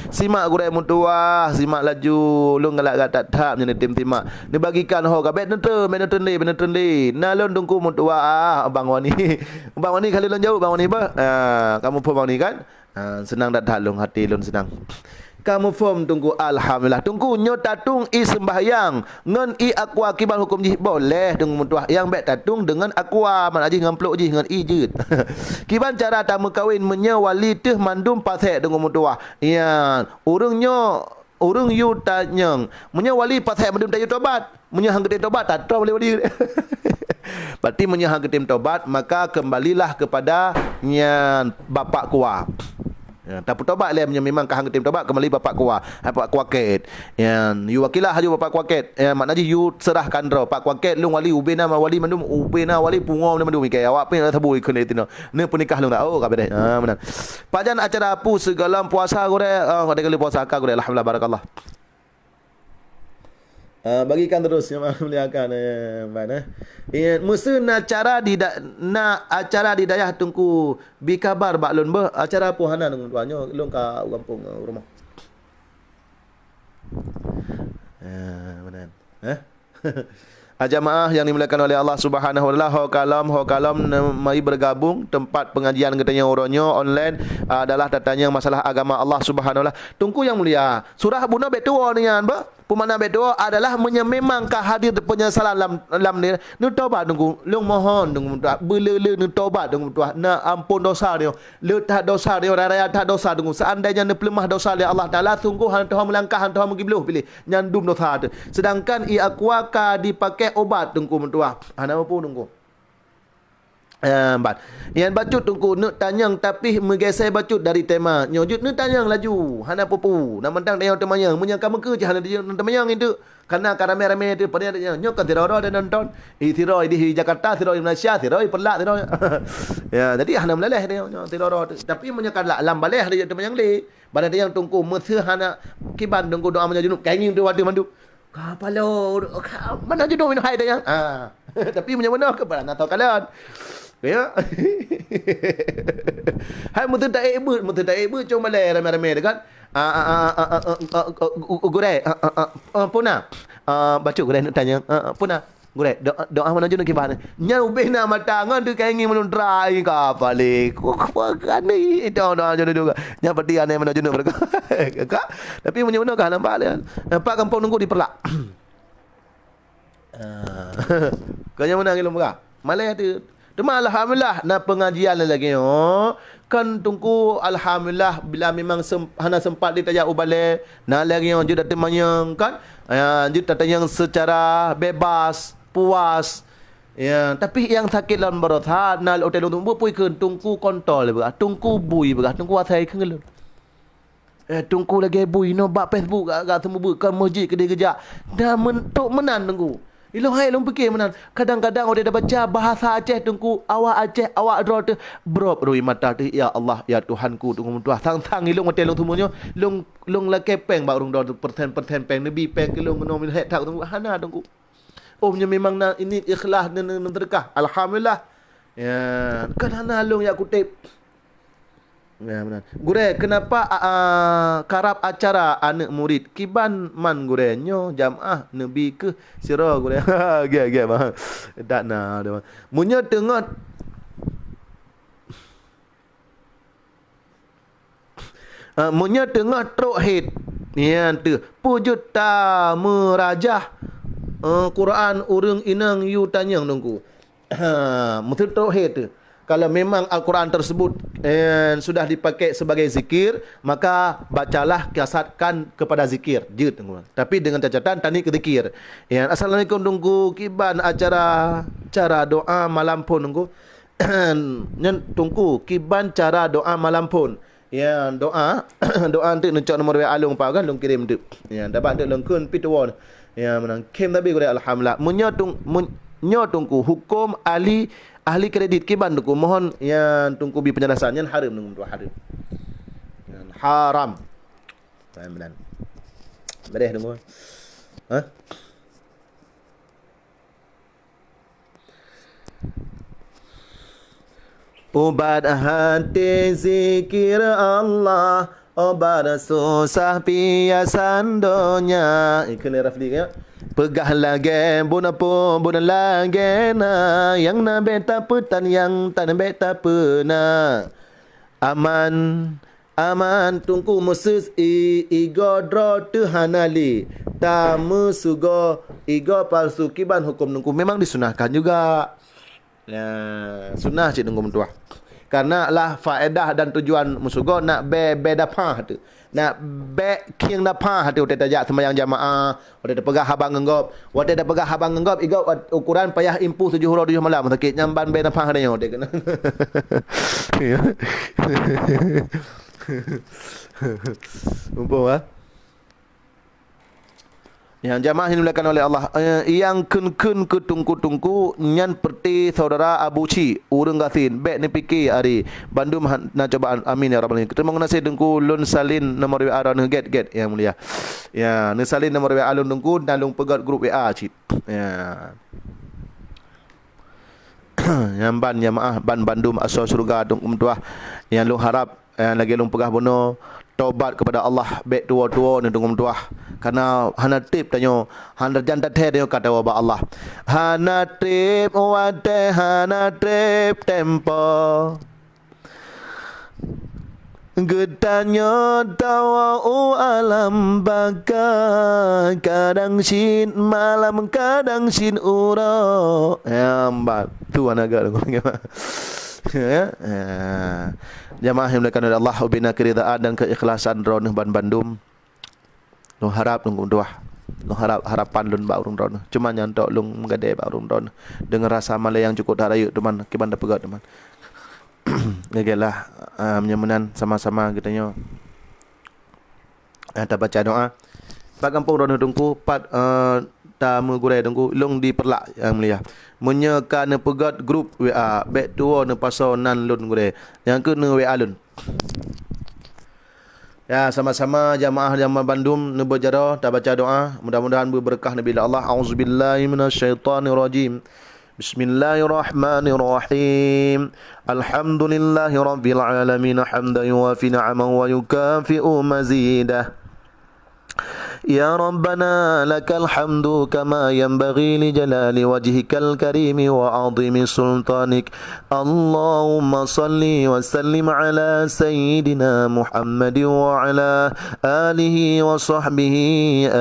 Simak gurèe meutuah, simak laju. Lôn galak that-that nyoe neutem simak. Neubagikan ho ka bèk neutreun, bèk neutreun lé, bèk neutreun lé. Na lôn Teungku meutuah, Bang Wani. Bang Wani ka lheueh lôn jaweueb Bang Wani beuh. Ah, ka muphom Bang Wani kan? Ah, seunang that-that lôn, até lôn seunang. Ka muphom Teungku, alhamdulillah. Teungku, nyoe tatueng ie seumbahyang ngon ie aqua kiban huköm jih? Boleh Teungku meutuah, nyang bèk tatueng deungon aqua, makna jih ngon pluek jih, ngon ie jeuet. Kiban cara tameukawen meunyoe wali teuh mandum pasék Teungku meutuah? Nyan, ureueng nyoe, ureueng yue tanyong, meunyoe wali pasék mandum tayue tobat. Meunyoe han geutem tobat, tatroh balik wadi. Berarti meunyoe han geutem tobat, maka kembalilah kepada nyan bapak kua. Ya, tapeutobat lé meunyoe memang ka han geutem tobat, kembali bapak kua, bapak kua ket. Ya, yue wakilah laju bapak kua ket. Ya, makna jih yue serahkan droe, pak kua ket, lôn wali, ubé na wali mandum, ubé na wali pungo mandum ikai. Awak pih sabu ikheun lé tinoe. Ni peunikah lôn dak? Oh, ka beres. Ha, meunan. Pajan acara peue sigohlom puasa gurèe? Oh, ka digali puasa ka gurèe. Alhamdulillah, barakallah. Ah, bagikan terus, nyang muliakan, eh, Ban, eh. Eh, meuseu na acara di da-, na acara di dayah Teungku, bi kabar bak lôn beuh. Acara peue hana Teungku meutuah, nyoe lôn ka u gampông, eh, u rumoh. Eh, meunan. Eh? Ah, jamaah yang dimuliakan oleh Allah Subhanahu wa Taala, ho kalom, ho kalom ne-, mari bergabung tempat pengajian geutanyoe uroe nyoe online, ah, adalah tatanyong masalah agama Allah Subhanahu wa Taala. Teungku nyang mulia, surah bunoe bèk tuwoe nyan beuh. Peumakna bèk tuwoe adalah meunyoe memang ka hadir penyesalan lam, lam ni, neutobat Teungku. Lôn mohon Teungku meutuah, beuleu-leu neutobat Teungku meutuah. Na ampôn dosa nyoe. Le that dosa, raya-raya that dosa Teungku. Seandainya neupeuleumah dosa lé Allah Taala, sunggoh han teuho meulangkah, han teuho meugibloh piléh. Nyan dum dosa teuh. Sedangkan ie aqua ka dipaké ubat Teungku meutuah. Hana peue Teungku. Eh, Ban. Nyan bacut Teungku neuk tanyong tapi meugeusé bacut dari tema. Nyoe jeuet neuk tanyong laju. Hana peue-peue. Nak mantong tanyong teumanyong. Meunyoe ka meukeue cit hana teumanyong itu. Karena ka ramé-ramé tu, pada nyoe, nyoe kan sidroe-droe nonton. Ih, sidroe di Jakarta, sidroe di Malaysia, sidroe di Peureulak, sidroe. Ya, jadi hana meulaléh dia nyoe sidroe-droe tu. Tapi meunyoe ka lam balèh dia teumanyong lé. Pada dia nyang Teungku meuseu hana kiban Teungku doa meunyoe junub. Kenging tu waduh mandu. Ka palo, ka, mana junub minum hai dia nyang. Ah. Tapi meunyoe meunoe ke pada na tau kalon. Ya. Hai meuseu taék beuet, meuseu taék beuet cong balèh ramé-ramé tu kan. Ah, ah, ah, ah, ah, ah, ah, ah, gu-, gu-, gurèe, ah, ah, ah, ah, puna. Ah, bacut gurèe neuk tanyong. Ah, ah, puna. Gurèe, do-, doa mana junub kiban. Nyan ubé na mata ngon tu kaingi meunun trai ka paléh. Ku, ku, ku, aneh. Doa, doa junub juga. Nyan peuti aneh mana junub mereka. Ka? Tapi meunyoe meunoe ka nampak dia. Nampak gampông Teungku di Peureulak. Ah. Kau nyang meunan lôn peugah. Malèe tu. Teuma alhamdulillah na pengajian lagèe nyoe. Kan Teungku alhamdulillah bila memang sem-, hana sempat di tajak u balèe, na lagèe nyoe jeuet datang manyang kan. Ya, jeuet datang nyang secara bebas, puas. Ya, tapi nyang sakét lom baroe that na lôn teupeue kheun Teungku kontol peugah, Teungku bui peugah, Teungku asai kheun lôn. Eh, Teungku lagèe bui inoe bak Facebook gak, gak seumeubeuet kon meuseujid keudéh geujak. Dah men-, trok meunan Teungku. Ilôn hai lôn pike meunan. Kadang-kadang watèe tabaca bahasa Aceh Teungku, awak Aceh, awak droe teuh brôb rui mata teuh, "Ya Allah, ya Tuhanku," Teungku meutuah. Sang-sang ilôn watèe lôn seumeunyoe, lôn, lôn lakèe pèng bak ureueng droe teuh, persen-persen pèng, neubi pèng keu lôn keunoe, min hèk that Teungku. Hana Teungku. Oh, nyoe memang na ini ikhlas dan, dan, dan sedekah. Alhamdulillah. Ya, kan hana lôn jak kutip. Ya, meunan. Gurèe, kenapa, a, a, karab acara aneuk murid? Kiban man gurèe nyoe jamaah neubi keuh sira gurèe. Gèt, gèt, bah. Tak na, dah. Meunyoe teungoh Ah, meunyoe teungoh trok hét, nyan teuh peue jeuet tameurajah, eh, Quran ureueng inong yue tanyong Teungku. Meuseuti trok hét teuh. Kalau memang Al-Quran tersebut, eh, sudah dipakai sebagai zikir, maka bacalah kasatkan kepada zikir. Jeuet Teungku. Tapi dengan catatan taniet keu zikir. Ya, assalamualaikum Teungku, kiban acara, cara doa malam phon Teungku. Nyan Teungku, kiban cara doa malam phon. Ya, doa, doa eunteuk neucok nomor W A lôn, pa kan lôn kirém eunteuk. Ya, dabah eunteuk lôn kheun pih tuwoe. Ya, meunan. Khém tapi gurèe alhamdulillah. Meunyoe Teung-, meunyoe Teungku, huköm ahli, ahli kredit kiban Teungku, mohon ya Teungku bi penjelasan. Nyan hareuem Teungku, haram. Nyan haram. Beres Teungku. Hah? Ubat hati zikir Allah, obat susah piasan donya. Ikeu lé Rafli, ya. Peugah lagèe bunoe po, bunoe lagèe na, nyang na bèk tapeutan, nyang tan bèk tapeuna. Aman, aman Teungku meuseujid, i-, igoe droe teuh hana lé. Tameusugoe igoe palsu kiban huköm Teungku. Memang disunahkan juga. Nah, sunah cit Teungku meutuah. Karena lah faedah dan tujuan meusugoe nak bèe, bèe dapah teuh. Nak bèe khieng dapah teuh watèe tajak seumayang jamaah, watèe tapeugah haba ngon gob, watèe tapeugah haba ngon gob, igob wat-, ukuran payah impuh tujoh uroe tujoh malam sakét nyan ban bèe nafah nyoe watèe keunan. Ya. Mumpung, ah. Nyang jamaah yang dimuliakan oleh Allah, eh, nyang kheun-kheun keu teungku-teungku nyan peureute saudara Abu Ci, ureueng gasien, bèk neupike ari, bandum hana cobaan. Amin ya rabbal alamin. Teurimong geunaséh teungku, lôn salin nomor W A droeneuh, gèt, gèt, yang mulia. Ya, neusalin nomor W A lôn teungku, dan lôn peugöt grup W A cit. Ya. Nyan ban jamaah, ban bandum asoe syeuruga teungku meutuah. Nyang lôn harap, eh, lagèe lôn peugah bunoe, tobat keupada Allah, bèk tuwoe-tuwoe neuh teungku meutuah. Karena hana trép tanyoe, hana jan tathèe tanyoe ka tawoe bak Allah. Hana trép watèe, hana trép tempo. Geutanyoe tawoe u alam baka, kadang cit malam, kadang cit uroe. Ya, mantap. Tu aneuk geuh. Ya, ya. Jamaah yang dimuliakan oleh Allah, ubena keridaan dan keikhlasan droeneuh ban bandum. Lôn harap lôn meudoa. Lôn harap, harapan lôn bak ureueng droeneuh. Cuma nyang tok lôn meugadée bak ureueng droeneuh. Deungon rasa malée nyang cukup that rayeuk teuma, kiban tapeugah teuma. Lagèe lah, ah, meunyoe meunan sama-sama geutanyoe, ah, tabaca doa. Pat gampông droeneuh teungku, pat, eh, tameugurèe teungku, lôn di Peureulak nyang mulia. Meunyoe ka neupeugöt grup W A, bèk tuwoe neupasoe nan lôn gurèe. Nyang keuneuk W A lôn. Ya, sama-sama jamaah, jamaah bandum neubeujaroe tabaca doa. Mudah-mudahan beubeureukat neubi lé Allah. A'udzubillahi minasyaitonirrajim. Bismillahirrahmanirrahim. Alhamdulillahirabbil alamin, hamdan yuwafi ni'amahu wa yukafi'u mazidah. يا ربنا لك الحمد كما ينبغي لجلال وجهك الكريم وعظيم سلطانك. اللهم صل وسلم على سيدنا محمد وعلى آله وصحبه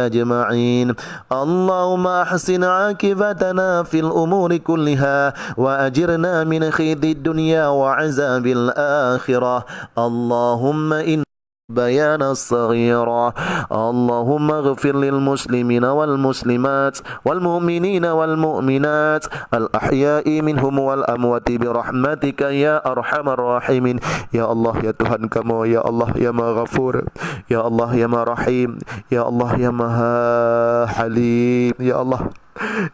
أجمعين. اللهم أحسن عاقبتنا في الأمور كلها وأجرنا من خزي الدنيا وعذاب الآخرة. اللهم إن ربيانا صغيرا. اللهم اغفر للمسلمين والمسلمات والمؤمنين والمؤمنات الأحياء منهم والأموات برحمتك يا أرحم الراحمين. Ya Allah, ya Tuhan kamoe, ya Allah, ya Maha Ghafur, ya Allah, ya Maha Rahim, ya Allah, ya Maha Halim, ya Allah.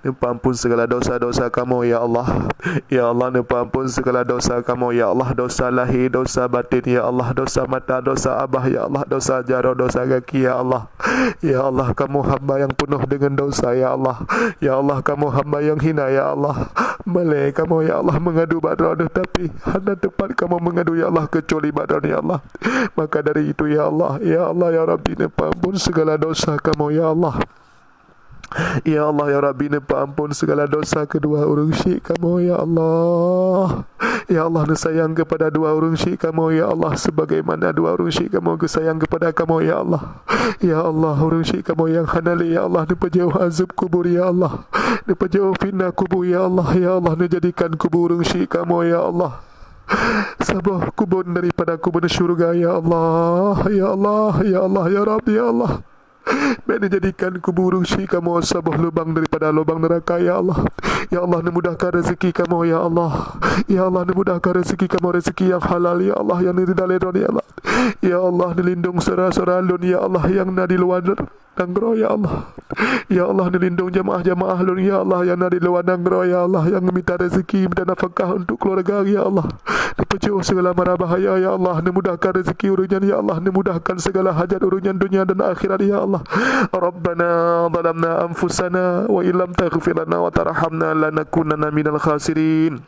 Neupeuampon segala dosa-dosa kamoe, ya Allah. Ya Allah, neupeuampon segala dosa kamoe, ya Allah. Dosa lahé, dosa batén, ya Allah. Dosa mata, dosa abah, ya Allah. Dosa jaroe, dosa gaki, ya Allah. Ya Allah, kamoe hamba nyang peunoh deungon dosa, ya Allah. Ya Allah, kamoe hamba nyang hina, ya Allah. Malée kamoe, ya Allah, meungadu bak Droeneuh, tapi hana teumpat kamoe meungadu, ya Allah, keucuali bak Droeneuh, ya Allah. Maka dari itu, ya Allah, ya Allah, ya Rabbi, neupeuampon segala dosa kamoe, ya Allah. Ya Allah, ya Rabbi, neupeuampon segala dosa keudua ureuëng syik kamoe, ya Allah. Ya Allah, neusayang keupada dua ureuëng syik kamoe, ya Allah, sebagaimana dua ureuëng syik kamoe geusayang keupada kamoe, ya Allah. Ya Allah, ureuëng syik kamoe nyang hana lé, ya Allah, neupeujeuet azab kubur, ya Allah. Neupeujeuet fitnah kubur, ya Allah. Ya Allah, neujadikan kubur ureuëng syik kamoe, ya Allah, saboh kubon daripada kubon syurga, ya Allah. Ya Allah, ya Allah, ya Rabbi, ya Allah. Bék neujadikan kubur ureuëng syik kamoe saboh lubang daripada lubang neuraka, ya Allah. Ya Allah, neumudahkan rezeki kamoe, ya Allah. Ya Allah, neumudahkan rezeki kamoe, rezeki nyang halal, ya Allah, nyang neuridha lé Droeneuh, ya Allah. Ya Allah, neulindong syedara-syedara lôn, ya Allah, nyang na di luwa nanggroe, ya Allah. Ya Allah, neulindong jamaah-jamaah lôn, ya Allah, nyang na di luwa nanggroe, ya Allah, nyang mita rezeki, mita nafkah untuk keluarga, ya Allah. Neupeucok segala mara bahaya, ya Allah. Neumudahkan rezeki ureuëng nyan, ya Allah. Neumudahkan segala hajat ureuëng nyan, dunia dan akhirat, ya Allah. Rabbana zalamna anfusana wa illam taghfir lana wa tarhamna lanakunanna minal khasirin.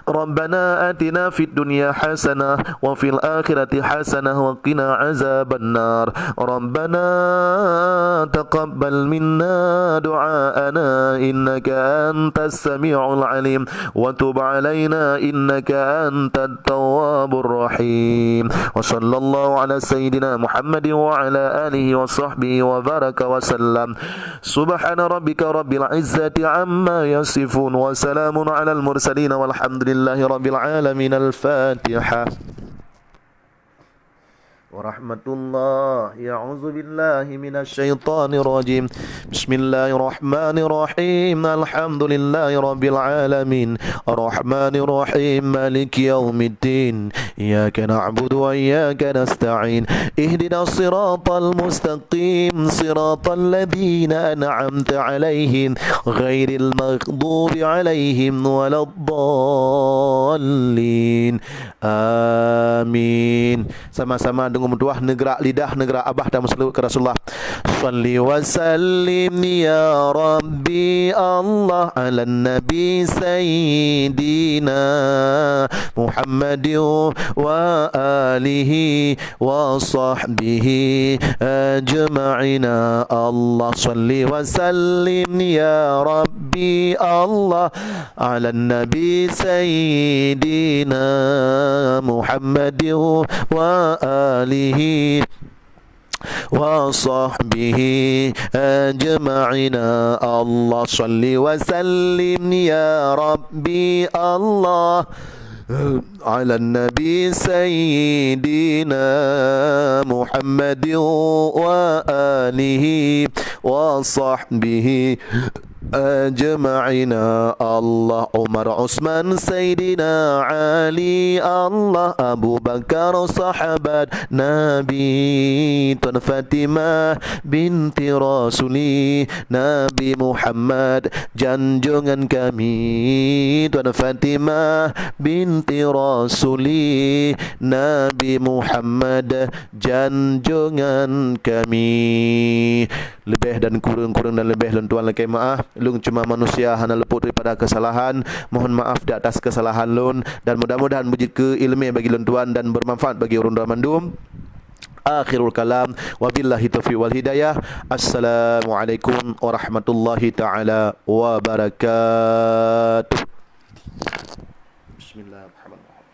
Rabbana atina fid dunya hasanah wa fil akhirati hasanah wa qina azabannar. Rabbana taqabbal minna du'aana innaka antas sami'ul alim. Wa tub alaina innaka antat tawwabur rahim. Wa sallallahu ala sayyidina Muhammadin wa ala alihi wa sahbihi wa baraka wa sallam. Subhana rabbika rabbil izzati amma yasifun. Wa salamun alal mursalin walhamdulillahi rabbil alamin. Al-Fatihah. Wa rahmatullah. A'udzu billahi minasy syaithanir rajim. Bismillahirrahmanirrahim. Alhamdulillahi rabbil alamin. Arrahmanirrahim. Maliki yaumiddin. Iyyaka na'budu wa iyyaka nasta'in. Ihdinas siratal mustaqim. Siratal ladzina an'amta 'alaihim. Ghairil maghdubi 'alaihim waladdallin. Amin. Sama-sama deungon meutuah, neugrak lidah, neugrak abah, dan meuseulaweuet keu Rasulullah. Shalli wa sallim ya Rabbi Allah ala Nabi Sayyidina Muhammadin wa alihi wa sahbihi ajma'ina. Allah shalli wa sallim ya Rabbi Allah ala Nabi Sayyidina Muhammadin wa alihi wa sahbihi ajma'ina. Allah shalli wa sallim ya Rabbi Allah ala Nabi Sayyidina Muhammadin wa alihi wa sahbihi ajma'ina. Allah Umar Utsman Sayyidina Ali Allah Abu Bakar sahabat Nabi Tuan Fatimah binti Rasuli Nabi Muhammad janjongan kami Tuan Fatimah binti Rasuli Nabi Muhammad janjongan kami. Leubeh dan kureueng, kureueng dan leubeh lôn tuan lakée meuáh. Lôn cuma manusia hana leuput daripada keusalahan. Mohon maaf di atas keusalahan lôn dan mudah-mudahan beujeuet keu iéleumé bagi lôn tuan dan beumanfaat bagi ureuëng droe mandum. Akhirul kalam, wabillahi taufiq wal hidayah. Assalamualaikum warahmatullahi taala wabarakatuh. Bismillahirrahmanirrahim.